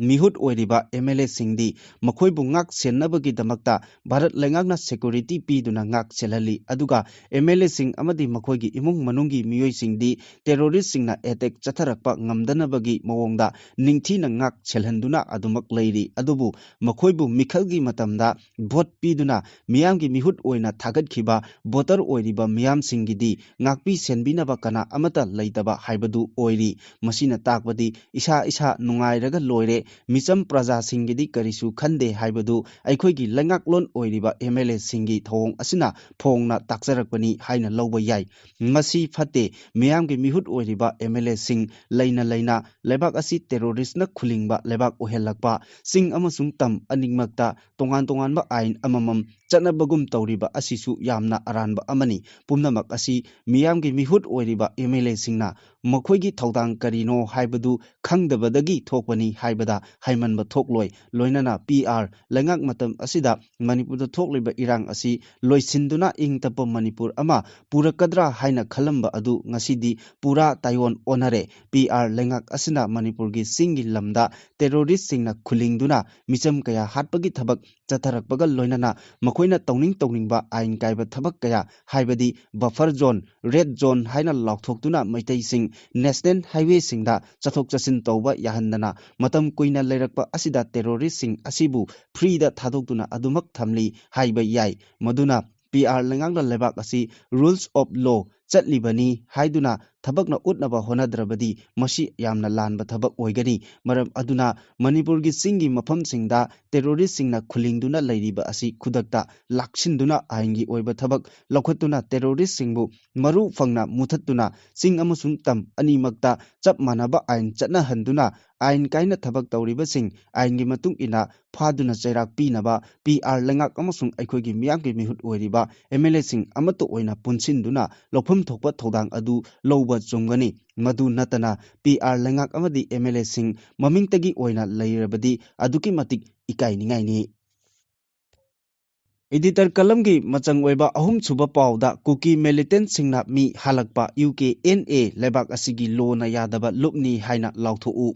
ꯃꯤꯍꯨꯠ ꯑꯣꯏꯔꯤꯕ MLAꯁꯤꯡꯗꯤ ꯃꯈꯣꯏꯕꯨ ꯉꯥꯛ ꯁꯦꯟꯅꯕꯒꯤꯗꯃꯛꯇ ꯚꯥꯔꯠ ꯂꯩꯉꯥꯛꯅ security ꯄꯤꯗꯨꯅ ꯉꯥꯛ ꯁꯦꯜꯍꯜꯂꯤ꯫ ꯑꯗꯨꯒ MLAꯁꯤꯡ ꯑꯃꯗꯤ ꯃꯈꯣꯏꯒꯤ ꯏꯃꯨꯡ ꯃꯅꯨꯡꯒꯤ ꯃꯤꯑꯣꯏꯁꯤꯡꯗꯤ terroristꯁꯤꯡꯅ attack ꯆꯠꯊꯔꯛꯄ ꯉꯝꯗꯅꯕꯒꯤ ꯃꯑꯣꯡꯗ ꯅꯤꯡꯊꯤꯅ ꯉꯥꯛ ꯁꯦꯜꯍꯟꯗꯨꯅ ꯑꯗꯨꯃꯛ ꯂꯩꯔꯤ꯫ ꯑꯗꯨꯕꯨ ꯃꯈꯣꯏꯕꯨ ꯃꯤꯈꯜꯒꯤ ꯃꯇꯝꯗ vote ꯄꯤꯗꯨꯅ ꯃꯤꯌꯥꯝꯒꯤ ꯃꯤꯍꯨꯠ ꯑꯣꯏꯅ ꯊꯥꯒꯠꯈꯤꯕ voter ꯑꯣꯏꯔꯤꯕ ꯃꯤꯌꯥꯝꯁꯤꯡꯒꯤꯗꯤ ꯉꯥꯛꯄꯤ ꯁꯦꯟꯕꯤꯅꯕ ꯀꯅꯥ ꯑꯃꯠꯇ ꯂꯩꯇꯕ ꯍꯥꯏꯕꯗꯨ ꯑꯣꯏꯔꯤ꯫ ꯃꯁꯤꯅ ꯇꯥꯛꯄꯗꯤ ꯏꯁꯥ ꯏꯁꯥ ꯅꯨꯡꯉꯥꯏꯔꯒ ꯂꯣꯏꯔꯦ, ꯃꯤꯆꯝ ꯄ꯭ꯔꯖꯥꯁꯤꯡꯒꯤꯗꯤ ꯀꯔꯤꯁꯨ ꯈꯟꯗꯦ ꯍꯥꯏꯕꯗꯨ ꯑꯩꯈꯣꯏꯒꯤ ꯂꯩꯉꯥꯛꯂꯣꯟ ꯑꯣꯏꯔꯤꯕ MLAꯁꯤꯡꯒꯤ ꯊꯧꯑꯣꯡ ꯑꯁꯤꯅ ꯐꯣꯡꯅ ꯇꯥꯛꯆꯔꯛꯄꯅꯤ ꯍꯥꯏꯅ ꯂꯧꯕ ꯌꯥꯏ꯫ ꯃꯁꯤ ꯐꯠꯇꯦ꯫ ꯃꯤꯌꯥꯝꯒꯤ ꯃꯤꯍꯨꯠ ꯑꯣꯏꯔꯤꯕ MLAꯁꯤꯡ ꯂꯩꯅ ꯂꯩꯅ ꯂꯩꯕꯥꯛ ꯑꯁꯤ terroristꯅ ꯈꯨꯂꯤꯡꯕ ꯂꯩꯕꯥꯛ ꯑꯣꯏꯍꯜꯂꯛꯄ, ꯆꯤꯡ ꯑꯃꯁꯨꯡ ꯇꯝ ꯑꯅꯤꯃꯛꯇ ꯇꯣꯉꯥꯟ ꯇꯣꯉꯥꯟꯕ ꯑꯥꯏꯟ ꯑꯃꯃꯝ ꯆꯠꯅꯕꯒꯨꯝ ꯇꯧꯔꯤꯕ ꯑꯁꯤꯁꯨ ꯌꯥꯝꯅ ꯑꯔꯥꯟꯕ ꯑꯃꯅꯤ꯫ ꯄꯨꯝꯅꯃꯛ ꯑꯁꯤ ꯃꯤꯌꯥꯝꯒꯤ ꯃꯤꯍꯨꯠ ꯑꯣꯏꯔꯤꯕ MLAꯁꯤꯡꯅ ꯃꯈꯣꯏꯒꯤ ꯊꯧꯗꯥꯡ ꯀꯔꯤꯅꯣ ꯍꯥꯏꯕꯗꯨ ꯈꯪꯗꯕꯗꯒꯤ ꯊꯣꯛꯄꯅꯤ ꯍꯥꯏꯕꯗ ꯍꯥꯏꯃꯟꯕ ꯊꯣꯛꯂꯣꯏ꯫ ꯂꯣꯏꯅꯅ PR ꯂꯩꯉꯥꯛ ꯃꯇꯝ ꯑꯁꯤꯗ ꯃꯅꯤꯄꯨꯔꯗ ꯊꯣꯛꯂꯤꯕ ꯏꯔꯥꯡ ꯑꯁꯤ ꯂꯣꯏꯁꯤꯟꯗꯨꯅ ꯏꯪ ꯇꯞꯄ ꯃꯅꯤꯄꯨꯔ ꯑꯃ ꯄꯨꯔꯛꯀꯗ꯭ꯔꯥ ꯍꯥꯏꯅ ꯈꯜꯂꯝꯕ ꯑꯗꯨ ꯉꯁꯤꯗꯤ ꯄꯨꯔꯥ ꯇꯥꯏꯑꯣꯟ ꯑꯣꯟꯅꯔꯦ꯫ PR ꯂꯩꯉꯥꯛ ꯑꯁꯤꯅ ꯃꯅꯤꯄꯨꯔꯒꯤ ꯆꯤꯡꯒꯤ ꯂꯝꯗ terroristꯁꯤꯡꯅ ꯈꯨꯂꯤꯡꯗꯨꯅ ꯃꯤꯆꯝ ꯀꯌꯥ ꯍꯥꯠꯄꯒꯤ ꯊꯕꯛ ꯆꯠꯊꯔꯛꯄꯒ ꯂꯣꯏꯅꯅ ꯃꯈꯣꯏꯅ ꯇꯧꯅꯤꯡ ꯇꯧꯅꯤꯡꯕ ꯑꯥꯏꯟ ꯀꯥꯏꯕ ꯊꯕꯛ ꯀꯌꯥ, ꯍꯥꯏꯕꯗꯤ buffer zone, red zone ꯍꯥꯏꯅ ꯂꯥꯎꯊꯣꯛꯇꯨꯅ ꯃꯩꯇꯩꯁꯤꯡ national highwayꯁꯤꯡꯗ ꯆꯠꯊꯣꯛ ꯆꯠꯁꯤꯟ ꯇꯧꯕ ꯌꯥꯍꯟꯗꯅ ꯃꯇꯝ ꯀꯨꯏꯅ ꯂꯩꯔꯛꯄ ꯑꯁꯤꯗ terroristꯁꯤꯡ ꯑꯁꯤꯕꯨ freeꯗ ꯊꯥꯗꯣꯛꯇꯨꯅ ꯑꯗꯨꯃꯛ ꯊꯝꯂꯤ ꯍꯥꯏꯕ ꯌꯥꯏ꯫ ꯃꯗꯨꯅ PR ꯂꯩꯉꯥꯛꯅ ꯂꯩꯕꯥꯛ ꯑꯁꯤ rules of law ꯆꯠꯂꯤꯕꯅꯤ ꯍꯥꯏꯗꯨꯅ ꯊꯕꯛꯅ ꯎꯠꯅꯕ ꯍꯣꯠꯅꯗ꯭ꯔꯕꯗꯤ ꯃꯁꯤ ꯌꯥꯝꯅ ꯂꯥꯟꯕ ꯊꯕꯛ ꯑꯣꯏꯒꯅꯤ꯫ ꯃꯔꯝ ꯑꯗꯨꯅ ꯃꯅꯤꯄꯨꯔꯒꯤ ꯆꯤꯡꯒꯤ ꯃꯐꯝꯁꯤꯡꯗ terrorist ꯁꯤꯡꯅ ꯈꯨꯂꯤꯡꯗꯨꯅ ꯂꯩꯔꯤꯕ ꯑꯁꯤ ꯈꯨꯗꯛꯇ ꯂꯥꯛꯁꯤꯟꯗꯨꯅ ꯑꯥꯏꯟꯒꯤ ꯑꯣꯏꯕ ꯊꯕꯛ ꯂꯧꯈꯠꯇꯨꯅ terrorist ꯁꯤꯡꯕꯨ ꯃꯔꯨ ꯐꯪꯅ ꯃꯨꯊꯠꯇꯨꯅ ꯆꯤꯡ ꯑꯃꯁꯨꯡ ꯇꯝ ꯑꯅꯤꯃꯛꯇ ꯆꯞ ꯃꯥꯟꯅꯕ ꯑꯥꯏꯟ ꯆꯠꯅꯍꯟꯗꯨꯅ ꯑꯥꯏꯟ ꯀꯥꯏꯅ ꯊꯕꯛ ꯇꯧꯔꯤꯕꯁꯤꯡ ꯑꯥꯏꯟꯒꯤ ꯃꯇꯨꯡ ꯏꯟꯅ ꯐꯥꯗꯨꯅ ꯆꯩꯔꯥꯛ ꯄꯤꯅꯕ P R ꯂꯩꯉꯥꯛ ꯑꯃꯁꯨꯡ ꯑꯩꯈꯣꯏꯒꯤ ꯃꯤꯌꯥꯝꯒꯤ ꯃꯤꯍꯨꯠ ꯑꯣꯏꯔꯤꯕ M L A ꯁꯤꯡ ꯑꯃꯠꯇ ꯑꯣꯏꯅ ꯄꯨꯟꯁꯤꯟꯗꯨꯅ ꯂꯧꯐꯝ ꯊꯣꯛꯄ ꯊꯧꯗꯥꯡ ꯑꯗꯨ ꯂꯧꯕ ꯆꯨꯝꯒꯅꯤ꯫ ꯃꯗꯨ ꯅꯠꯇꯅ P R ꯂꯩꯉꯥꯛ ꯑꯃꯗꯤ M L A ꯁꯤꯡ ꯃꯃꯤꯡꯇꯒꯤ ꯑꯣꯏꯅ ꯂꯩꯔꯕꯗꯤ ꯑꯗꯨꯛꯀꯤ ꯃꯇꯤꯛ ꯏꯀꯥꯏꯅꯤꯡꯉꯥꯏꯅꯤ꯫ Editor column ꯒꯤ ꯃꯆꯪ ꯑꯣꯏꯕ ꯑꯍꯨꯝꯁꯨꯕ ꯄꯥꯎꯗ ꯀꯨꯀꯤ militant ꯁꯤꯡꯅ ꯃꯤ ꯍꯥꯠꯂꯛꯄ, U K N A ꯂꯩꯕꯥꯛ ꯑꯁꯤꯒꯤ ꯂꯣꯅ ꯌꯥꯗꯕ ꯂꯨꯞꯅꯤ ꯍꯥꯏꯅ ꯂꯥꯎꯊꯣꯛꯎ꯫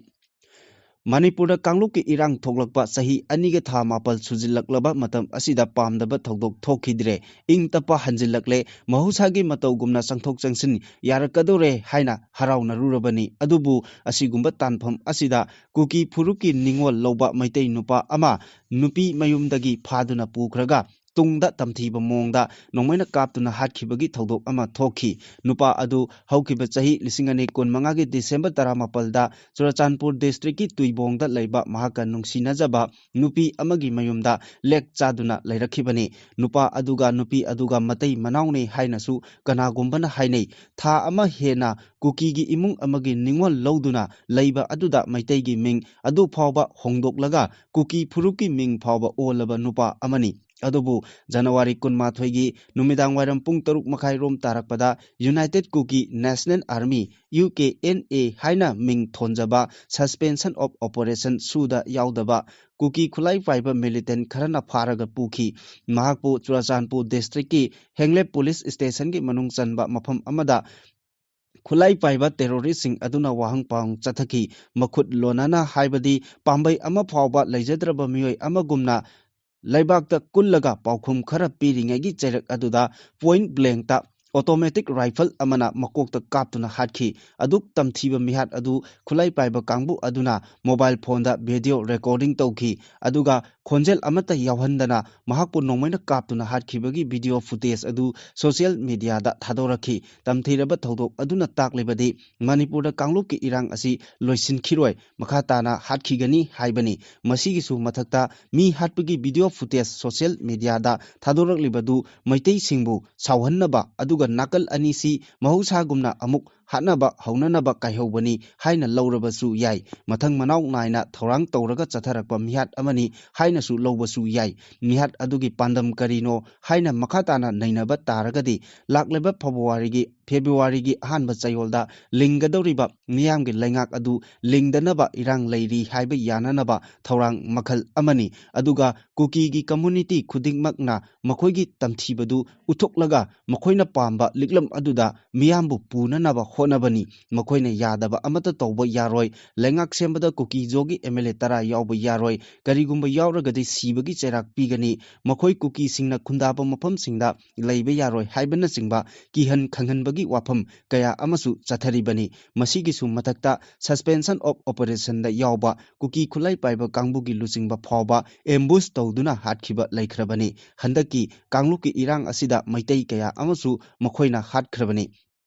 ꯃꯅꯤꯄꯨꯔꯗ ꯀꯥꯡꯂꯨꯞꯀꯤ ꯏꯔꯥꯡ ꯊꯣꯛꯂꯛꯄ ꯆꯍꯤ ꯑꯅꯤꯒ ꯊꯥ ꯃꯥꯄꯜ ꯁꯨꯖꯤꯜꯂꯛꯂꯕ ꯃꯇꯝ ꯑꯁꯤꯗ ꯄꯥꯝꯗꯕ ꯊꯧꯗꯣꯛ ꯊꯣꯛꯈꯤꯗ꯭ꯔꯦ꯫ ꯏꯪ ꯇꯞꯄ ꯍꯟꯖꯤꯜꯂꯛꯂꯦ꯫ ꯃꯍꯧꯁꯥꯒꯤ ꯃꯇꯧꯒꯨꯝꯅ ꯆꯪꯊꯣꯛ ꯆꯪꯁꯤꯟ ꯌꯥꯔꯛꯀꯗꯧꯔꯦ ꯍꯥꯏꯅ ꯍꯔꯥꯎꯅꯔꯨꯔꯕꯅꯤ꯫ ꯑꯗꯨꯕꯨ ꯑꯁꯤꯒꯨꯝꯕ ꯇꯥꯟꯐꯝ ꯑꯁꯤꯗ ꯀꯨꯀꯤ ꯐꯨꯔꯨꯞꯀꯤ ꯅꯤꯡꯉꯣꯜ ꯂꯧꯕ ꯃꯩꯇꯩ ꯅꯨꯄꯥ ꯑꯃ ꯅꯨꯄꯤ ꯃꯌꯨꯝꯗꯒꯤ ꯐꯥꯗꯨꯅ ꯄꯨꯈ꯭ꯔꯒ ꯇꯨꯡꯗ ꯇꯝꯊꯤꯕ ꯃꯑꯣꯡꯗ ꯅꯣꯡꯃꯩꯅ ꯀꯥꯞꯇꯨꯅ ꯍꯥꯠꯈꯤꯕꯒꯤ ꯊꯧꯗꯣꯛ ꯑꯃ ꯊꯣꯛꯈꯤ꯫ ꯅꯨꯄꯥ ꯑꯗꯨ ꯍꯧꯈꯤꯕ ꯆꯍꯤ ꯂꯤꯁꯤꯡ ꯑꯅꯤ ꯀꯨꯟꯃꯉꯥꯒꯤ December ꯇꯔꯥꯃꯥꯄꯜꯗ ꯆꯨꯔꯆꯥꯟꯄꯨꯔ district ꯀꯤ ꯇꯨꯏꯕꯣꯡꯗ ꯂꯩꯕ ꯃꯍꯥꯛꯀ ꯅꯨꯡꯁꯤꯅꯖꯕ ꯅꯨꯄꯤ ꯑꯃꯒꯤ ꯃꯌꯨꯝꯗ ꯂꯦꯛ ꯆꯥꯗꯨꯅ ꯂꯩꯔꯛꯈꯤꯕꯅꯤ꯫ ꯅꯨꯄꯥ ꯑꯗꯨꯒ ꯅꯨꯄꯤ ꯑꯗꯨꯒ ꯃꯇꯩ ꯃꯅꯥꯎꯅꯤ ꯍꯥꯏꯅꯁꯨ ꯀꯅꯥꯒꯨꯝꯕꯅ ꯍꯥꯏꯅꯩ꯫ ꯊꯥ ꯑꯃ ꯍꯦꯟꯅ ꯀꯨꯀꯤꯒꯤ ꯏꯃꯨꯡ ꯑꯃꯒꯤ ꯅꯤꯡꯉꯣꯜ ꯂꯧꯗꯨꯅ ꯂꯩꯕ ꯑꯗꯨꯗ ꯃꯩꯇꯩꯒꯤ ꯃꯤꯡ ꯑꯗꯨ ꯐꯥꯎꯕ ꯍꯣꯡꯗꯣꯛꯂꯒ ꯀꯨꯀꯤ ꯐꯨꯔꯨꯞꯀꯤ ꯃꯤꯡ ꯐꯥꯎꯕ ꯑꯣꯜꯂꯕ ꯅꯨꯄꯥ ꯑꯃꯅꯤ꯫ ꯑꯗꯨꯕꯨ ꯖꯅꯋꯥꯔꯤ ꯀꯨꯟꯃꯥꯊꯣꯏꯒꯤ ꯅꯨꯃꯤꯗꯥꯡ ꯋꯥꯏꯔꯝ ꯄꯨꯡ ꯇꯔꯨꯛ ꯃꯈꯥꯏ ꯔꯣꯝ ꯇꯥꯔꯛꯄꯗ United Kuki National Army, U K N A ꯍꯥꯏꯅ ꯃꯤꯡ ꯊꯣꯟꯖꯕ Suspension of Operation ꯁꯨꯗ ꯌꯥꯎꯗꯕ ꯀꯨꯀꯤ ꯈꯨꯠꯂꯥꯏ ꯄꯥꯏꯕ militant ꯈꯔꯅ ꯐꯥꯔꯒ ꯄꯨꯈꯤ꯫ ꯃꯍꯥꯛꯄꯨ ꯆꯨꯔꯆꯥꯟꯄꯨꯔ district ꯀꯤ ꯍꯦꯡꯂꯦꯞ police station ꯒꯤ ꯃꯅꯨꯡ ꯆꯟꯕ ꯃꯐꯝ ꯑꯃꯗ ꯈꯨꯠꯂꯥꯏ ꯄꯥꯏꯕ terrorist ꯁꯤꯡ ꯑꯗꯨꯅ ꯋꯥꯍꯪ ꯄꯥꯎꯍꯪ ꯆꯠꯊꯈꯤ꯫ ꯃꯈꯨꯠ ꯂꯣꯟꯅꯅ ꯍꯥꯏꯕꯗꯤ ꯄꯥꯝꯕꯩ ꯑꯃ ꯐꯥꯎꯕ ꯂꯩꯖꯗ꯭ꯔꯕ ꯃꯤꯑꯣꯏ ꯑꯃꯒꯨꯝꯅ ꯂꯩꯕꯥꯛꯇ ꯀꯨꯜꯂꯒ ꯄꯥꯎꯈꯨꯝ ꯈꯔ ꯄꯤꯔꯤꯉꯩꯒꯤ ꯆꯩꯔꯛ ꯑꯗꯨꯗ point blank ꯇ automatic rifle ꯑꯃꯅ ꯃꯀꯣꯛꯇ ꯀꯥꯞꯇꯨꯅ ꯍꯥꯠꯈꯤ꯫ ꯑꯗꯨꯛ ꯇꯝꯊꯤꯕ ꯃꯤꯍꯥꯠ ꯑꯗꯨ ꯈꯨꯠꯂꯥꯏ ꯄꯥꯏꯕ ꯀꯥꯡꯕꯨ ꯑꯗꯨꯅ mobile phoneꯗ video recording ꯇꯧꯈꯤ꯫ ꯑꯗꯨꯒ ꯈꯣꯟꯖꯦꯜ ꯑꯃꯠꯇ ꯌꯥꯎꯍꯟꯗꯅ ꯃꯍꯥꯛꯄꯨ ꯅꯣꯡꯃꯩꯅ ꯀꯥꯞꯇꯨꯅ ꯍꯥꯠꯈꯤꯕꯒꯤ video footage ꯑꯗꯨ social mediaꯗ ꯊꯥꯗꯣꯔꯛꯈꯤ꯫ ꯇꯝꯊꯤꯔꯕ ꯊꯧꯗꯣꯛ ꯑꯗꯨꯅ ꯇꯥꯛꯂꯤꯕꯗꯤ ꯃꯅꯤꯄꯨꯔꯗ ꯀꯥꯡꯂꯨꯞꯀꯤ ꯏꯔꯥꯡ ꯑꯁꯤ ꯂꯣꯏꯁꯤꯟꯈꯤꯔꯣꯏ, ꯃꯈꯥ ꯇꯥꯅ ꯍꯥꯠꯈꯤꯒꯅꯤ ꯍꯥꯏꯕꯅꯤ꯫ ꯃꯁꯤꯒꯤꯁꯨ ꯃꯊꯛꯇ ꯃꯤ ꯍꯥꯠꯄꯒꯤ video footage social mediaꯗ ꯊꯥꯗꯣꯔꯛꯂꯤꯕꯗꯨ ꯃꯩꯇꯩꯁꯤꯡꯕꯨ ꯁꯥꯎꯍꯟꯅꯕ ꯑꯗꯨꯒ ꯅꯥꯀꯜ ꯑꯅꯤꯁꯤ ꯃꯍꯧꯁꯥꯒꯨꯝꯅ ꯑꯃꯨꯛ ꯍꯥꯠꯅꯕ ꯍꯧꯅꯅꯕ ꯀꯥꯏꯍꯧꯕꯅꯤ ꯍꯥꯏꯅ ꯂꯧꯔꯕꯁꯨ ꯌꯥꯏ꯫ ꯃꯊꯪ ꯃꯅꯥꯎ ꯅꯥꯏꯅ ꯊꯧꯔꯥꯡ ꯇꯧꯔꯒ ꯆꯠꯊꯔꯛꯄ ꯃꯤꯍꯥꯠ ꯑꯃꯅꯤ ꯍꯥꯏꯅꯁꯨ ꯂꯧꯕꯁꯨ ꯌꯥꯏ꯫ ꯃꯤꯍꯥꯠ ꯑꯗꯨꯒꯤ ꯄꯥꯟꯗꯝ ꯀꯔꯤꯅꯣ ꯍꯥꯏꯅ ꯃꯈꯥ ꯇꯥꯅ ꯅꯩꯅꯕ ꯇꯥꯔꯒꯗꯤ, ꯂꯥꯛꯂꯤꯕ ꯐꯦꯕ꯭ꯔꯨꯋꯥꯔꯤꯒꯤ, ꯐꯦꯕ꯭ꯔꯨꯋꯥꯔꯤꯒꯤ ꯑꯍꯥꯟꯕ ꯆꯌꯣꯜꯗ ꯂꯤꯡꯒꯗꯧꯔꯤꯕ ꯃꯤꯌꯥꯝꯒꯤ ꯂꯩꯉꯥꯛ ꯑꯗꯨ ꯂꯤꯡꯗꯅꯕ ꯏꯔꯥꯡ ꯂꯩꯔꯤ ꯍꯥꯏꯕ ꯌꯥꯅꯅꯕ ꯊꯧꯔꯥꯡ ꯃꯈꯜ ꯑꯃꯅꯤ꯫ ꯑꯗꯨꯒ ꯀꯨꯀꯤꯒꯤ community ꯈꯨꯗꯤꯡꯃꯛꯅ ꯃꯈꯣꯏꯒꯤ ꯇꯝꯊꯤꯕꯗꯨ ꯎꯠꯊꯣꯛꯂꯒ ꯃꯈꯣꯏꯅ ꯄꯥꯝꯕ ꯂꯤꯛꯂꯝ ꯑꯗꯨꯗ ꯃꯤꯌꯥꯝꯕꯨ ꯄꯨꯅꯅꯕ ꯍꯣꯠꯅꯕꯅꯤ꯫ ꯃꯈꯣꯏꯅ ꯌꯥꯗꯕ ꯑꯃꯠꯇ ꯇꯧꯕ ꯌꯥꯔꯣꯏ꯫ ꯂꯩꯉꯥꯛ ꯁꯦꯝꯕꯗ ꯀꯨꯀꯤꯖꯣꯒꯤ MLA ꯇꯔꯥ ꯌꯥꯎꯕ ꯌꯥꯔꯣꯏ꯫ ꯀꯔꯤꯒꯨꯝꯕ ꯌꯥꯎꯔꯒꯗꯤ ꯁꯤꯕꯒꯤ ꯆꯩꯔꯥꯛ ꯄꯤꯒꯅꯤ꯫ ꯃꯈꯣꯏ ꯀꯨꯀꯤꯁꯤꯡꯅ ꯈꯨꯟꯗꯥꯕ ꯃꯐꯝꯁꯤꯡꯗ ꯂꯩꯕ ꯌꯥꯔꯣꯏ ꯍꯥꯏꯕꯅꯆꯤꯡꯕ ꯀꯤꯍꯟ ꯈꯪꯍꯟꯕꯒꯤ ꯋꯥꯐꯝ ꯀꯌꯥ ꯑꯃꯁꯨ ꯆꯠꯊꯔꯤꯕꯅꯤ꯫ ꯃꯁꯤꯒꯤꯁꯨ ꯃꯊꯛꯇ suspension of operationꯗ ꯌꯥꯎꯕ ꯀꯨꯀꯤ ꯈꯨꯠꯂꯥꯏ ꯄꯥꯏꯕ ꯀꯥꯡꯕꯨꯒꯤ ꯂꯨꯆꯤꯡꯕ ꯐꯥꯎꯕ ambush ꯇꯧꯗꯨꯅ ꯍꯥꯠꯈꯤꯕ ꯂꯩꯈ꯭ꯔꯕꯅꯤ꯫ ꯍꯟꯗꯛꯀꯤ ꯀꯥꯡꯂꯨꯞꯀꯤ ꯏꯔꯥꯡ ꯑꯁꯤꯗ ꯃꯩꯇꯩ ꯀꯌꯥ ꯑꯃꯁꯨ ꯃꯈꯣꯏꯅ ꯍꯥꯠꯈ꯭ꯔꯕꯅꯤ꯫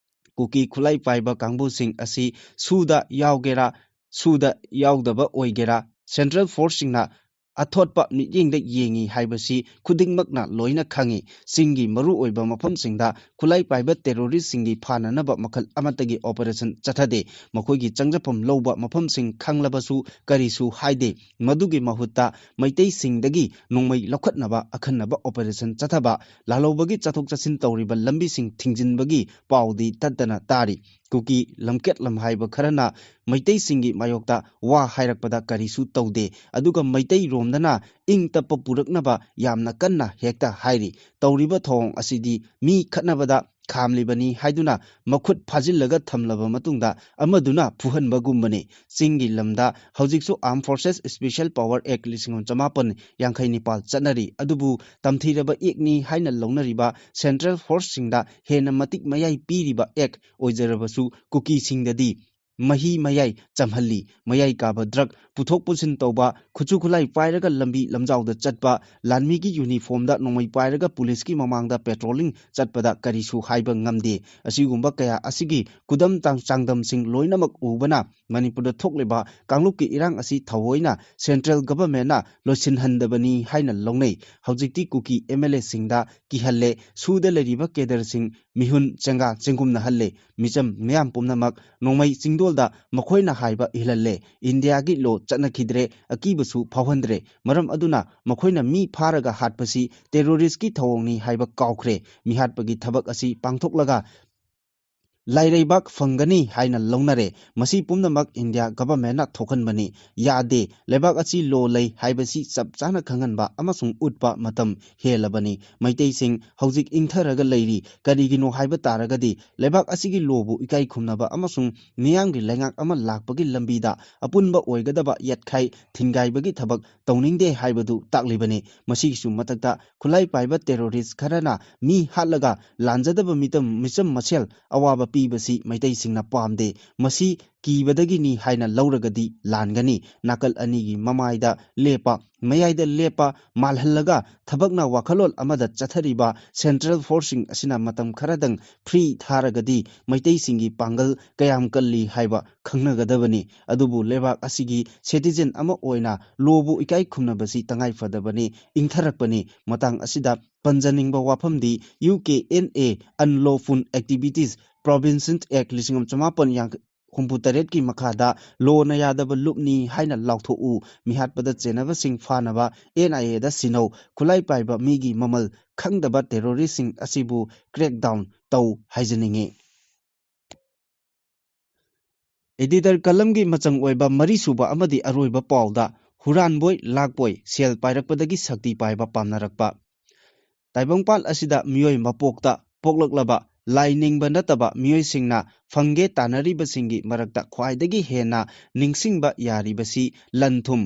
ꯀꯨꯀꯤ ꯈꯨꯠꯂꯥꯏ ꯄꯥꯏꯕ ꯀꯥꯡꯕꯨꯁꯤꯡ ꯑꯁꯤ ꯁꯨꯗ ꯌꯥꯎꯒꯦꯔꯥ, ꯁꯨꯗ ꯌꯥꯎꯗꯕ ꯑꯣꯏꯒꯦꯔꯥ, central forceꯁꯤꯡꯅ ꯑꯊꯣꯠꯄ ꯃꯤꯠꯌꯦꯡꯗ ꯌꯦꯡꯉꯤ ꯍꯥꯏꯕꯁꯤ ꯈꯨꯗꯤꯡꯃꯛꯅ ꯂꯣꯏꯅ ꯈꯪꯉꯤ꯫ ꯆꯤꯡꯒꯤ ꯃꯔꯨꯑꯣꯏꯕ ꯃꯐꯝꯁꯤꯡꯗ ꯈꯨꯠꯂꯥꯏ ꯄꯥꯏꯕ terroristꯁꯤꯡꯒꯤ ꯐꯥꯅꯅꯕ ꯃꯈꯜ ꯑꯃꯠꯇꯒꯤ operation ꯆꯠꯊꯗꯦ꯫ ꯃꯈꯣꯏꯒꯤ ꯆꯪꯖꯐꯝ ꯂꯧꯕ ꯃꯐꯝꯁꯤꯡ ꯈꯪꯂꯕꯁꯨ ꯀꯔꯤꯁꯨ ꯍꯥꯏꯗꯦ꯫ ꯃꯗꯨꯒꯤ ꯃꯍꯨꯠꯇ ꯃꯩꯇꯩꯁꯤꯡꯗꯒꯤ ꯅꯣꯡꯃꯩ ꯂꯧꯈꯠꯅꯕ ꯑꯈꯟꯅꯕ operation ꯆꯠꯊꯕ, ꯂꯥꯜꯍꯧꯕꯒꯤ ꯆꯠꯊꯣꯛ ꯆꯠꯁꯤꯟ ꯇꯧꯔꯤꯕ ꯂꯝꯕꯤꯁꯤꯡ ꯊꯤꯡꯖꯤꯟꯕꯒꯤ ꯄꯥꯎꯗꯤ ꯇꯠꯇꯅ ꯇꯥꯔꯤ꯫ ꯀꯨꯀꯤ ꯂꯝꯀꯦꯠ ꯂꯝꯍꯥꯏꯕ ꯈꯔꯅ ꯃꯩꯇꯩꯁꯤꯡꯒꯤ ꯃꯥꯌꯣꯛꯇ ꯋꯥ ꯍꯥꯏꯔꯛꯄꯗ ꯀꯔꯤꯁꯨ ꯇꯧꯗꯦ, ꯑꯗꯨꯒ ꯃꯩꯇꯩꯔꯣꯝꯗꯅ ꯏꯪ ꯇꯞꯄ ꯄꯨꯔꯛꯅꯕ ꯌꯥꯝꯅ ꯀꯟꯅ ꯍꯦꯛꯇ ꯍꯥꯏꯔꯤ꯫ ꯇꯧꯔꯤꯕ ꯊꯧꯑꯣꯡ ꯑꯁꯤꯗꯤ ꯃꯤ ꯈꯠꯅꯕꯗ ꯈꯥꯝꯂꯤꯕꯅꯤ ꯍꯥꯏꯗꯨꯅ ꯃꯈꯨꯠ ꯐꯥꯖꯤꯜꯂꯒ ꯊꯝꯂꯕ ꯃꯇꯨꯡꯗ ꯑꯃꯗꯨꯅ ꯐꯨꯍꯟꯕꯒꯨꯝꯕꯅꯤ꯫ ꯆꯤꯡꯒꯤ ꯂꯝꯗ ꯍꯧꯖꯤꯛꯁꯨ Armed Forces Special Power Act ꯂꯤꯁꯤꯡ ꯑꯃ ꯆꯃꯥꯄꯟ ꯌꯥꯡꯈꯩ ꯅꯤꯄꯥꯜ ꯆꯠꯅꯔꯤ꯫ ꯑꯗꯨꯕꯨ ꯇꯝꯊꯤꯔꯕ act ꯅꯤ ꯍꯥꯏꯅ ꯂꯧꯅꯔꯤꯕ central force ꯁꯤꯡꯗ ꯍꯦꯟꯅ ꯃꯇꯤꯛ ꯃꯌꯥꯏ ꯄꯤꯔꯤꯕ act ꯑꯣꯏꯖꯔꯕꯁꯨ ꯀꯨꯀꯤꯁꯤꯡꯗꯗꯤ ꯃꯍꯤ ꯃꯌꯥꯏ ꯆꯝꯍꯜꯂꯤ꯫ ꯃꯌꯥꯏ ꯀꯥꯕ drug ꯄꯨꯊꯣꯛ ꯄꯨꯁꯤꯟ ꯇꯧꯕ, ꯈꯨꯠꯁꯨ ꯈꯨꯠꯂꯥꯏ ꯄꯥꯏꯔꯒ ꯂꯝꯕꯤ ꯂꯝꯖꯥꯎꯗ ꯆꯠꯄ, ꯂꯥꯟꯃꯤꯒꯤ uniform ꯗ ꯅꯣꯡꯃꯩ ꯄꯥꯏꯔꯒ ꯄꯨꯂꯤꯁꯀꯤ ꯃꯃꯥꯡꯗ patrolling ꯆꯠꯄꯗ ꯀꯔꯤꯁꯨ ꯍꯥꯏꯕ ꯉꯝꯗꯦ꯫ ꯑꯁꯤꯒꯨꯝꯕ ꯀꯌꯥ ꯑꯁꯤꯒꯤ ꯈꯨꯗꯝ ꯇꯥꯡ-, ꯆꯥꯡꯗꯝꯁꯤꯡ ꯂꯣꯏꯅꯃꯛ ꯎꯕꯅ ꯃꯅꯤꯄꯨꯔꯗ ꯊꯣꯛꯂꯤꯕ ꯀꯥꯡꯂꯨꯞꯀꯤ ꯏꯔꯥꯡ ꯑꯁꯤ ꯊꯑꯣꯏꯅ central government ꯅ ꯂꯣꯏꯁꯤꯟꯍꯟꯗꯕꯅꯤ ꯍꯥꯏꯅ ꯂꯧꯅꯩ꯫ ꯍꯧꯖꯤꯛꯇꯤ ꯀꯨꯀꯤ MLA ꯁꯤꯡꯗ ꯀꯤꯍꯜꯂꯦ, ꯁꯨꯗ ꯂꯩꯔꯤꯕ cadre ꯁꯤꯡ ꯃꯤꯍꯨꯟ ꯆꯦꯡꯒꯥ ꯆꯦꯡꯒꯨꯝꯅꯍꯜꯂꯦ꯫ ꯃꯤꯆꯝ ꯃꯤꯌꯥꯝ ꯄꯨꯝꯅꯃꯛ ꯅꯣꯡꯃꯩ ꯆꯤꯡꯗꯣꯜꯗ ꯃꯈꯣꯏꯅ ꯍꯥꯏꯕ ꯏꯜꯍꯜꯂꯦ꯫ ꯏꯟꯗꯤꯌꯥꯒꯤ law ꯆꯠꯅꯈꯤꯗ꯭ꯔꯦ, ꯑꯀꯤꯕꯁꯨ ꯐꯥꯎꯍꯟꯗ꯭ꯔꯦ꯫ ꯃꯔꯝ ꯑꯗꯨꯅ ꯃꯈꯣꯏꯅ ꯃꯤ ꯐꯥꯔꯒ ꯍꯥꯠꯄꯁꯤ terrorist ꯀꯤ ꯊꯧꯑꯣꯡꯅꯤ ꯍꯥꯏꯕ ꯀꯥꯎꯈ꯭ꯔꯦ꯫ ꯃꯤꯍꯥꯠꯄꯒꯤ ꯊꯕꯛ ꯑꯁꯤ ꯄꯥꯡꯊꯣꯛꯂꯒ ꯂꯥꯏꯔꯩꯕꯥꯛ ꯐꯪꯒꯅꯤ ꯍꯥꯏꯅ ꯂꯧꯅꯔꯦ꯫ ꯃꯁꯤ ꯄꯨꯝꯅꯃꯛ ꯏꯟꯗꯤꯌꯥ government ꯅ ꯊꯣꯛꯍꯟꯕꯅꯤ꯫ ꯌꯥꯗꯦ꯫ ꯂꯩꯕꯥꯛ ꯑꯁꯤ law ꯂꯩ ꯍꯥꯏꯕꯁꯤ ꯆꯞ ꯆꯥꯅ ꯈꯪꯍꯟꯕ ꯑꯃꯁꯨꯡ ꯎꯠꯄ ꯃꯇꯝ ꯍꯦꯜꯂꯕꯅꯤ꯫ ꯃꯩꯇꯩꯁꯤꯡ ꯍꯧꯖꯤꯛ ꯏꯪꯊꯔꯒ ꯂꯩꯔꯤ꯫ ꯀꯔꯤꯒꯤꯅꯣ ꯍꯥꯏꯕ ꯇꯥꯔꯒꯗꯤ ꯂꯩꯕꯥꯛ ꯑꯁꯤꯒꯤ law ꯕꯨ ꯏꯀꯥꯏ ꯈꯨꯝꯅꯕ ꯑꯃꯁꯨꯡ ꯃꯤꯌꯥꯝꯒꯤ ꯂꯩꯉꯥꯛ ꯑꯃ ꯂꯥꯛꯄꯒꯤ ꯂꯝꯕꯤꯗ ꯑꯄꯨꯟꯕ ꯑꯣꯏꯒꯗꯕ ꯌꯥꯠꯈꯥꯏ ꯊꯤꯡꯒꯥꯏꯕꯒꯤ ꯊꯕꯛ ꯇꯧꯅꯤꯡꯗꯦ ꯍꯥꯏꯕꯗꯨ ꯇꯥꯛꯂꯤꯕꯅꯤ꯫ ꯃꯁꯤꯒꯤꯁꯨ ꯃꯊꯛꯇ ꯈꯨꯠꯂꯥꯏ ꯄꯥꯏꯕ terrorist ꯈꯔꯅ ꯃꯤ ꯍꯥꯠꯂꯒ ꯂꯥꯟꯖꯗꯕ ꯃꯤꯇꯝ-, ꯃꯤꯆꯝ ꯃꯁꯦꯜ ꯑꯋꯥꯕ ꯄꯤꯕꯁꯤ ꯃꯩꯇꯩꯁꯤꯡꯅ ꯄꯥꯝꯗꯦ꯫ ꯃꯁꯤ ꯀꯤꯕꯗꯒꯤꯅꯤ ꯍꯥꯏꯅ ꯂꯧꯔꯒꯗꯤ ꯂꯥꯟꯒꯅꯤ꯫ ꯅꯥꯀꯜ ꯑꯅꯤꯒꯤ ꯃꯃꯥꯏꯗ ꯂꯦꯞꯄ, ꯃꯌꯥꯏꯗ ꯂꯦꯞꯄ, ꯃꯥꯜꯍꯜꯂꯒ ꯊꯕꯛꯅ ꯋꯥꯈꯜꯂꯣꯟ ꯑꯃꯗ ꯆꯠꯊꯔꯤꯕ central force ꯁꯤꯡ ꯑꯁꯤꯅ ꯃꯇꯝ ꯈꯔꯗꯪ free ꯊꯥꯔꯒꯗꯤ ꯃꯩꯇꯩꯁꯤꯡꯒꯤ ꯄꯥꯡꯒꯜ ꯀꯌꯥꯝ ꯀꯜꯂꯤ ꯍꯥꯏꯕ ꯈꯪꯅꯒꯗꯕꯅꯤ꯫ ꯑꯗꯨꯕꯨ ꯂꯩꯕꯥꯛ ꯑꯁꯤꯒꯤ citizen ꯑꯃ ꯑꯣꯏꯅ law ꯕꯨ ꯏꯀꯥꯏ ꯈꯨꯝꯅꯕꯁꯤ ꯇꯉꯥꯏ ꯐꯗꯕꯅꯤ, ꯏꯪꯊꯔꯛꯄꯅꯤ꯫ ꯃꯇꯥꯡ ꯑꯁꯤꯗ ꯄꯟꯖꯅꯤꯡꯕ ꯋꯥꯐꯝꯗꯤ U K N A, Unlawful Activities Prevention Act ꯂꯤꯁꯤꯡ ꯑꯃ ꯆꯃꯥꯄꯟ ꯍꯨꯝꯐꯨ ꯇꯔꯦꯠꯀꯤ ꯃꯈꯥꯗ law ꯅ ꯌꯥꯗꯕ ꯂꯨꯞꯅꯤ ꯍꯥꯏꯅ ꯂꯥꯎꯊꯣꯛꯎ꯫ ꯃꯤꯍꯥꯠꯄꯗ ꯆꯦꯟꯅꯕꯁꯤꯡ ꯐꯥꯅꯕ N I A ꯗ ꯁꯤꯟꯅꯧ꯫ ꯈꯨꯠꯂꯥꯏ ꯄꯥꯏꯕ ꯃꯤꯒꯤ ꯃꯃꯜ ꯈꯪꯗꯕ terrorist ꯁꯤꯡ ꯑꯁꯤꯕꯨ crackdown ꯇꯧ ꯍꯥꯏꯖꯅꯤꯡꯏ꯫ Editor column ꯒꯤ ꯃꯆꯪ ꯑꯣꯏꯕ ꯃꯔꯤꯁꯨꯕ ꯑꯃꯗꯤ ꯑꯔꯣꯏꯕ ꯄꯥꯎꯗ ꯍꯨꯔꯥꯟꯕꯣꯏ ꯂꯥꯛꯄꯣꯏ ꯁꯦꯜ ꯄꯥꯏꯔꯛꯄꯗꯒꯤ ꯁꯛꯇꯤ ꯄꯥꯏꯕ ꯄꯥꯝꯅꯔꯛꯄ꯫ ꯇꯥꯏꯕꯪꯄꯥꯟ ꯑꯁꯤꯗ ꯃꯤꯑꯣꯏ ꯃꯄꯣꯛꯇ ꯄꯣꯛꯂꯛꯂꯕ ꯂꯥꯏ ꯅꯤꯡꯕ ꯅꯠꯇꯕ ꯃꯤꯑꯣꯏꯁꯤꯡꯅ ꯐꯪꯒꯦ ꯇꯥꯟꯅꯔꯤꯕꯁꯤꯡꯒꯤ ꯃꯔꯛꯇ ꯈ꯭ꯋꯥꯏꯗꯒꯤ ꯍꯦꯟꯅ ꯅꯤꯡꯁꯤꯡꯕ ꯌꯥꯔꯤꯕꯁꯤ ꯂꯟ ꯊꯨꯝ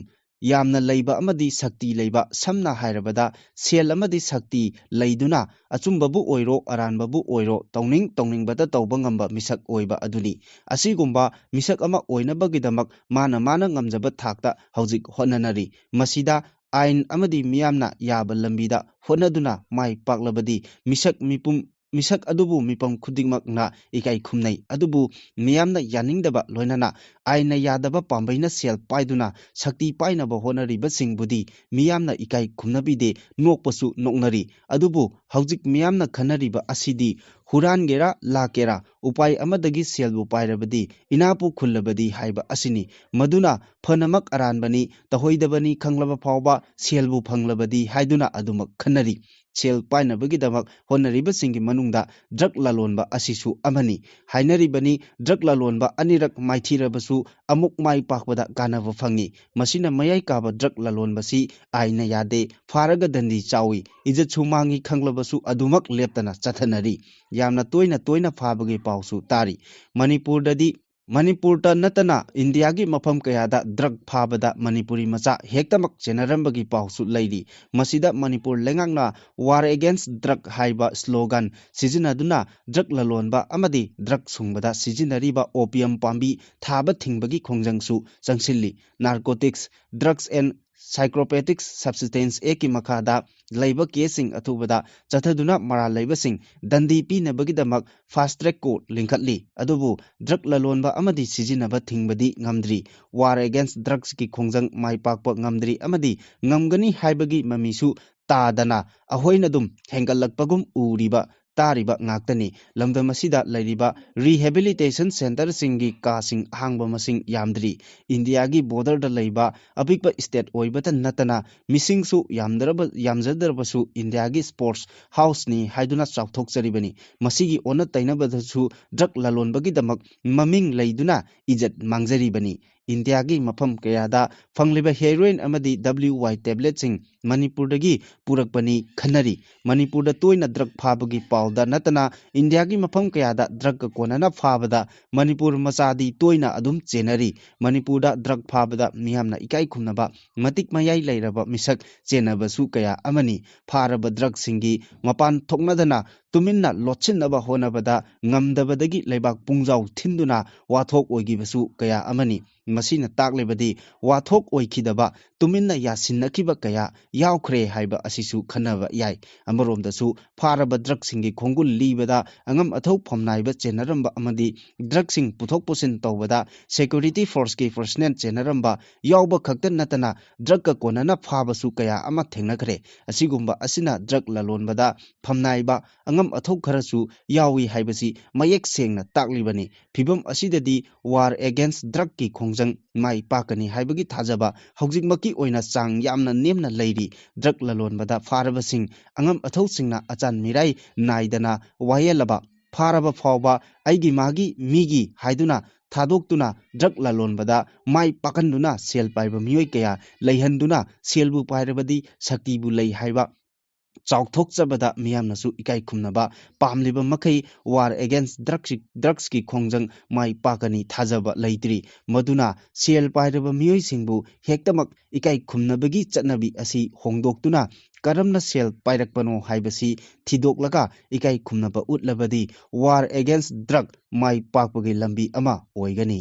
ꯌꯥꯝꯅ ꯂꯩꯕ ꯑꯃꯗꯤ ꯁꯛꯇꯤ ꯂꯩꯕ, ꯁꯝꯅ ꯍꯥꯏꯔꯕꯗ ꯁꯦꯜ ꯑꯃꯗꯤ ꯁꯛꯇꯤ ꯂꯩꯗꯨꯅ ꯑꯆꯨꯝꯕꯕꯨ ꯑꯣꯏꯔꯣ ꯑꯔꯥꯟꯕꯕꯨ ꯑꯣꯏꯔꯣ ꯇꯧꯅꯤꯡ ꯇꯧꯅꯤꯡꯕꯇ ꯇꯧꯕ ꯉꯝꯕ ꯃꯤꯁꯛ ꯑꯣꯏꯕ ꯑꯗꯨꯅꯤ꯫ ꯑꯁꯤꯒꯨꯝꯕ ꯃꯤꯁꯛ ꯑꯃ ꯑꯣꯏꯅꯕꯒꯤꯗꯃꯛ ꯃꯥꯅ ꯃꯥꯅ ꯉꯝꯖꯕ ꯊꯥꯛꯇ ꯍꯧꯖꯤꯛ ꯍꯣꯠꯅꯅꯔꯤ꯫ ꯃꯁꯤꯗ ꯑꯥꯏꯟ ꯑꯃꯗꯤ ꯃꯤꯌꯥꯝꯅ ꯌꯥꯕ ꯂꯝꯕꯤꯗ ꯍꯣꯠꯅꯗꯨꯅ ꯃꯥꯏ ꯄꯥꯛꯂꯕꯗꯤ ꯃꯤꯁꯛ ꯃꯤꯄꯨꯝ ꯃꯤꯁꯛ ꯑꯗꯨꯕꯨ ꯃꯤꯄꯨꯝ ꯈꯨꯗꯤꯡꯃꯛꯅ ꯏꯀꯥꯏ ꯈꯨꯝꯅꯩ꯫ ꯑꯗꯨꯕꯨ ꯃꯤꯌꯥꯝꯅ ꯌꯥꯅꯤꯡꯗꯕ ꯂꯣꯏꯅꯅ ꯑꯥꯏꯟꯅ ꯌꯥꯗꯕ ꯄꯥꯝꯕꯩꯅ ꯁꯦꯜ ꯄꯥꯏꯗꯨꯅ ꯁꯛꯇꯤ ꯄꯥꯏꯅꯕ ꯍꯣꯠꯅꯔꯤꯕꯁꯤꯡꯕꯨꯗꯤ ꯃꯤꯌꯥꯝꯅ ꯏꯀꯥꯏ ꯈꯨꯝꯅꯕꯤꯗꯦ, ꯅꯣꯛꯄꯁꯨ ꯅꯣꯛꯅꯔꯤ꯫ ꯑꯗꯨꯕꯨ ꯍꯧꯖꯤꯛ ꯃꯤꯌꯥꯝꯅ ꯈꯟꯅꯔꯤꯕ ꯑꯁꯤꯗꯤ ꯍꯨꯔꯥꯟꯒꯦꯔꯥ ꯂꯥꯛꯀꯦꯔꯥ ꯎꯄꯥꯏ ꯑꯃꯗꯒꯤ ꯁꯦꯜꯕꯨ ꯄꯥꯏꯔꯕꯗꯤ ꯏꯅꯥꯄꯨ ꯈꯨꯜꯂꯕꯗꯤ ꯍꯥꯏꯕ ꯑꯁꯤꯅꯤ꯫ ꯃꯗꯨꯅ ꯐꯅꯃꯛ ꯑꯔꯥꯟꯕꯅꯤ, ꯇꯧꯍꯩꯗꯕꯅꯤ ꯈꯪꯂꯕ ꯐꯥꯎꯕ ꯁꯦꯜꯕꯨ ꯐꯪꯂꯕꯗꯤ ꯍꯥꯏꯗꯨꯅ ꯑꯗꯨꯃꯛ ꯈꯟꯅꯔꯤ꯫ ꯁꯦꯜ ꯄꯥꯏꯅꯕꯒꯤꯗꯃꯛ ꯍꯣꯠꯅꯔꯤꯕꯁꯤꯡꯒꯤ ꯃꯅꯨꯡꯗ ꯗ꯭ꯔꯒ ꯂꯂꯣꯟꯕ ꯑꯁꯤꯁꯨ ꯑꯃꯅꯤ꯫ ꯍꯥꯏꯅꯔꯤꯕꯅꯤ, ꯗ꯭ꯔꯒ ꯂꯂꯣꯟꯕ ꯑꯅꯤꯔꯛ ꯃꯥꯏꯊꯤꯔꯕꯁꯨ ꯑꯃꯨꯛ ꯃꯥꯏ ꯄꯥꯛꯄꯗ ꯀꯥꯟꯅꯕ ꯐꯪꯏ꯫ ꯃꯁꯤꯅ ꯃꯌꯥꯏ ꯀꯥꯕ ꯗ꯭ꯔꯒ ꯂꯂꯣꯟꯕꯁꯤ ꯑꯥꯏꯟꯅ ꯌꯥꯗꯦ, ꯐꯥꯔꯒ ꯗꯟꯗꯤ ꯆꯥꯎꯏ, ꯏꯖꯠꯁꯨ ꯃꯥꯡꯏ ꯈꯪꯂꯕꯁꯨ ꯑꯗꯨꯃꯛ ꯂꯦꯞꯇꯅ ꯆꯠꯊꯅꯔꯤ꯫ ꯌꯥꯝꯅ ꯇꯣꯏꯅ ꯇꯣꯏꯅ ꯐꯥꯕꯒꯤ ꯄꯥꯎꯁꯨ ꯇꯥꯔꯤ꯫ ꯃꯅꯤꯄꯨꯔꯗꯗꯤ ꯃꯅꯤꯄꯨꯔꯗ ꯅꯠꯇꯅ ꯏꯟꯗꯤꯌꯥꯒꯤ ꯃꯐꯝ ꯀꯌꯥꯗ ꯗ꯭ꯔꯒ ꯐꯥꯕꯗ ꯃꯅꯤꯄꯨꯔꯤ ꯃꯆꯥ ꯍꯦꯛꯇꯃꯛ ꯆꯦꯟꯅꯔꯝꯕꯒꯤ ꯄꯥꯎꯁꯨ ꯂꯩꯔꯤ꯫ ꯃꯁꯤꯗ ꯃꯅꯤꯄꯨꯔ ꯂꯩꯉꯥꯛꯅ "War against drug" ꯍꯥꯏꯕ ꯁ꯭ꯂꯣꯒꯥꯟ ꯁꯤꯖꯤꯟꯅꯗꯨꯅ ꯗ꯭ꯔꯒ ꯂꯂꯣꯟꯕ ꯑꯃꯗꯤ ꯗ꯭ꯔꯒ ꯁꯨꯡꯕꯗ ꯁꯤꯖꯤꯟꯅꯔꯤꯕ ꯑꯣꯄꯤꯌꯝ ꯄꯥꯝꯕꯤ ꯊꯥꯕ ꯊꯤꯡꯕꯒꯤ ꯈꯣꯡꯖꯪꯁꯨ ꯆꯪꯁꯤꯜꯂꯤ꯫ Narcotics, Drugs and Psychotropic Substance Actꯀꯤ ꯃꯈꯥꯗ ꯂꯩꯕ ꯀꯦꯁꯁꯤꯡ ꯑꯊꯨꯕꯗ ꯆꯠꯊꯗꯨꯅ ꯃꯔꯥꯜ ꯂꯩꯕꯁꯤꯡ ꯗꯟꯗꯤ ꯄꯤꯅꯕꯒꯤꯗꯃꯛ ꯐꯥꯁ ꯇ꯭ꯔꯦꯛ ꯀꯣꯔꯠ ꯂꯤꯡꯈꯠꯂꯤ꯫ ꯑꯗꯨꯕꯨ ꯗ꯭ꯔꯒ ꯂꯂꯣꯟꯕ ꯑꯃꯗꯤ ꯁꯤꯖꯤꯟꯅꯕ ꯊꯤꯡꯕꯗꯤ ꯉꯝꯗ꯭ꯔꯤ꯫ "War against drugsꯀꯤ ꯈꯣꯡꯖꯪ ꯃꯥꯏ ꯄꯥꯛꯄ ꯉꯝꯗ꯭ꯔꯤ ꯑꯃꯗꯤ ꯉꯝꯒꯅꯤ ꯍꯥꯏꯕꯒꯤ ꯃꯃꯤꯁꯨ ꯇꯥꯗꯅ ꯑꯍꯣꯏꯅꯗꯨꯝ ꯍꯦꯟꯒꯠꯂꯛꯄꯒꯨꯝ ꯎꯔꯤꯕ ꯇꯥꯔꯤꯕ ꯉꯥꯛꯇꯅꯤ꯫ ꯂꯝꯗꯝ ꯑꯁꯤꯗ ꯂꯩꯔꯤꯕ rehabilitation centreꯁꯤꯡꯒꯤ ꯀꯥꯁꯤꯡ ꯑꯍꯥꯡꯕ ꯃꯁꯤꯡ ꯌꯥꯝꯗ꯭ꯔꯤ꯫ ꯏꯟꯗꯤꯌꯥꯒꯤ ꯕꯣꯔꯗꯔꯗ ꯂꯩꯕ ꯑꯄꯤꯛꯄ ꯁ꯭ꯇꯦꯠ ꯑꯣꯏꯕꯇ ꯅꯠꯇꯅ ꯃꯤꯁꯤꯡꯁꯨ ꯌꯥꯝꯗ꯭ꯔꯕ-, ꯌꯥꯝꯖꯗ꯭ꯔꯕꯁꯨ ꯏꯟꯗꯤꯌꯥꯒꯤ ꯁ꯭ꯄꯣꯔꯠꯁ ꯍꯥꯎꯁꯅꯤ ꯍꯥꯏꯗꯨꯅ ꯆꯥꯎꯊꯣꯛꯆꯔꯤꯕꯅꯤ꯫ ꯃꯁꯤꯒꯤ ꯑꯣꯟꯅ ꯇꯩꯅꯕꯗꯁꯨ ꯗ꯭ꯔꯒ ꯂꯂꯣꯟꯕꯒꯤꯗꯃꯛ ꯃꯃꯤꯡ ꯂꯩꯗꯨꯅ ꯏꯖꯠ ꯃꯥꯡꯖꯔꯤꯕꯅꯤ"꯫ ꯏꯟꯗꯤꯌꯥꯒꯤ ꯃꯐꯝ ꯀꯌꯥꯗ ꯐꯪꯂꯤꯕ heroin ꯑꯃꯗꯤ W Y tabletꯁꯤꯡ ꯃꯅꯤꯄꯨꯔꯗꯒꯤ ꯄꯨꯔꯛꯄꯅꯤ ꯈꯟꯅꯔꯤ꯫ ꯃꯅꯤꯄꯨꯔꯗ ꯇꯣꯏꯅ drug ꯐꯥꯕꯒꯤ ꯄꯥꯎꯗ ꯅꯠꯇꯅ ꯏꯟꯗꯤꯌꯥꯒꯤ ꯃꯐꯝ ꯀꯌꯥꯗ drugꯀ ꯀꯣꯟꯅꯅ ꯐꯥꯕꯗ ꯃꯅꯤꯄꯨꯔ ꯃꯆꯥꯗꯤ ꯇꯣꯏꯅ ꯑꯗꯨꯝ ꯆꯦꯟꯅꯔꯤ꯫ ꯃꯅꯤꯄꯨꯔꯗ drug ꯐꯥꯕꯗ ꯃꯤꯌꯥꯝꯅ ꯏꯀꯥꯏ ꯈꯨꯝꯅꯕ ꯃꯇꯤꯛ ꯃꯌꯥꯏ ꯂꯩꯔꯕ ꯃꯤꯁꯛ ꯆꯦꯟꯅꯕꯁꯨ ꯀꯌꯥ ꯑꯃꯅꯤ꯫ ꯐꯥꯔꯕ drugꯁꯤꯡꯒꯤ ꯃꯄꯥꯟ ꯊꯣꯛꯅꯗꯅ ꯇꯨꯃꯤꯟꯅ ꯂꯣꯠꯁꯤꯟꯅꯕ ꯍꯣꯠꯅꯕꯗ ꯉꯝꯗꯕꯗꯒꯤ ꯂꯩꯕꯥꯛ ꯄꯨꯡꯖꯥꯎ ꯊꯤꯟꯗꯨꯅ ꯋꯥꯊꯣꯛ ꯑꯣꯏꯈꯤꯕꯁꯨ ꯀꯌꯥ ꯑꯃꯅꯤ꯫ ꯃꯁꯤꯅ ꯇꯥꯛꯂꯤꯕꯗꯤ ꯋꯥꯊꯣꯛ ꯑꯣꯏꯈꯤꯗꯕ, ꯇꯨꯃꯤꯟꯅ ꯌꯥꯁꯤꯟꯅꯈꯤꯕ ꯀꯌꯥ ꯌꯥꯎꯈ꯭ꯔꯦ ꯍꯥꯏꯕ ꯑꯁꯤꯁꯨ ꯈꯟꯅꯕ ꯌꯥꯏ꯫ ꯑꯃꯔꯣꯝꯗꯁꯨ ꯐꯥꯔꯕ drugꯁꯤꯡꯒꯤ ꯈꯣꯡꯒꯨꯜ ꯂꯤꯕꯗ ꯑꯉꯝ ꯑꯊꯧ ꯐꯝꯅꯥꯏꯕ ꯆꯦꯟꯅꯔꯝꯕ ꯑꯃꯗꯤ drugꯁꯤꯡ ꯄꯨꯊꯣꯛ ꯄꯨꯁꯤꯟ ꯇꯧꯕꯗ security forceꯀꯤ personnel ꯆꯦꯟꯅꯔꯝꯕ ꯌꯥꯎꯕ ꯈꯛꯇ ꯅꯠꯇꯅ drugꯀ ꯀꯣꯟꯅꯅ ꯐꯥꯕꯁꯨ ꯀꯌꯥ ꯑꯃ ꯊꯦꯡꯅꯈ꯭ꯔꯦ꯫ ꯑꯁꯤꯒꯨꯝꯕ ꯑꯁꯤꯅ drug ꯂꯂꯣꯟꯕꯗ ꯐꯝꯅꯥꯏꯕ ꯑꯉꯝ ꯑꯊꯧ ꯈꯔꯁꯨ ꯌꯥꯎꯏ ꯍꯥꯏꯕꯁꯤ ꯃꯌꯦꯛ ꯁꯦꯡꯅ ꯇꯥꯛꯂꯤꯕꯅꯤ꯫ ꯐꯤꯚꯝ ꯑꯁꯤꯗꯗꯤ war against drugꯀꯤ ꯈꯣꯡꯖꯪ ꯃꯥꯏ ꯄꯥꯛꯀꯅꯤ ꯍꯥꯏꯕꯒꯤ ꯊꯥꯖꯕ ꯍꯧꯖꯤꯛꯃꯛꯀꯤ ꯑꯣꯏꯅ ꯆꯥꯡ ꯌꯥꯝꯅ ꯅꯦꯝꯅ ꯂꯩꯔꯤ꯫ Drug ꯂꯂꯣꯟꯕꯗ ꯐꯥꯔꯕꯁꯤꯡ ꯑꯉꯝ ꯑꯊꯧꯁꯤꯡꯅ ꯑꯆꯥꯟ ꯃꯤꯔꯥꯏ ꯅꯥꯏꯗꯅ ꯋꯥꯌꯦꯜꯂꯕ, ꯐꯥꯔꯕ ꯐꯥꯎꯕ ꯑꯩꯒꯤ ꯃꯥꯒꯤ ꯃꯤꯒꯤ ꯍꯥꯏꯗꯨꯅ ꯊꯥꯗꯣꯛꯇꯨꯅ drug ꯂꯂꯣꯟꯕꯗ ꯃꯥꯏ ꯄꯥꯛꯍꯟꯗꯨꯅ ꯁꯦꯜ ꯄꯥꯏꯕ ꯃꯤꯑꯣꯏ ꯀꯌꯥ ꯂꯩꯍꯟꯗꯨꯅ ꯁꯦꯜꯕꯨ ꯄꯥꯏꯔꯕꯗꯤ ꯁꯛꯇꯤꯕꯨ ꯂꯩ ꯍꯥꯏꯕ ꯆꯥꯎꯊꯣꯛꯆꯕꯗ ꯃꯤꯌꯥꯝꯅꯁꯨ ꯏꯀꯥꯏ ꯈꯨꯝꯅꯕ ꯄꯥꯝꯂꯤꯕ ꯃꯈꯩ war against drugs, drugsꯀꯤ ꯈꯣꯡꯖꯪ ꯃꯥꯏ ꯄꯥꯛꯀꯅꯤ ꯊꯥꯖꯕ ꯂꯩꯇ꯭ꯔꯤ꯫ ꯃꯗꯨꯅ ꯁꯦꯜ ꯄꯥꯏꯔꯕ ꯃꯤꯑꯣꯏꯁꯤꯡꯕꯨ ꯍꯦꯛꯇꯃꯛ ꯏꯀꯥꯏ ꯈꯨꯝꯅꯕꯒꯤ ꯆꯠꯅꯕꯤ ꯑꯁꯤ ꯍꯣꯡꯗꯣꯛꯇꯨꯅ ꯀꯔꯝꯅ ꯁꯦꯜ ꯄꯥꯏꯔꯛꯄꯅꯣ ꯍꯥꯏꯕꯁꯤ ꯊꯤꯗꯣꯛꯂꯒ ꯏꯀꯥꯏ ꯈꯨꯝꯅꯕ ꯎꯠꯂꯕꯗꯤ war against drug ꯃꯥꯏ ꯄꯥꯛꯄꯒꯤ ꯂꯝꯕꯤ ꯑꯃ ꯑꯣꯏꯒꯅꯤ꯫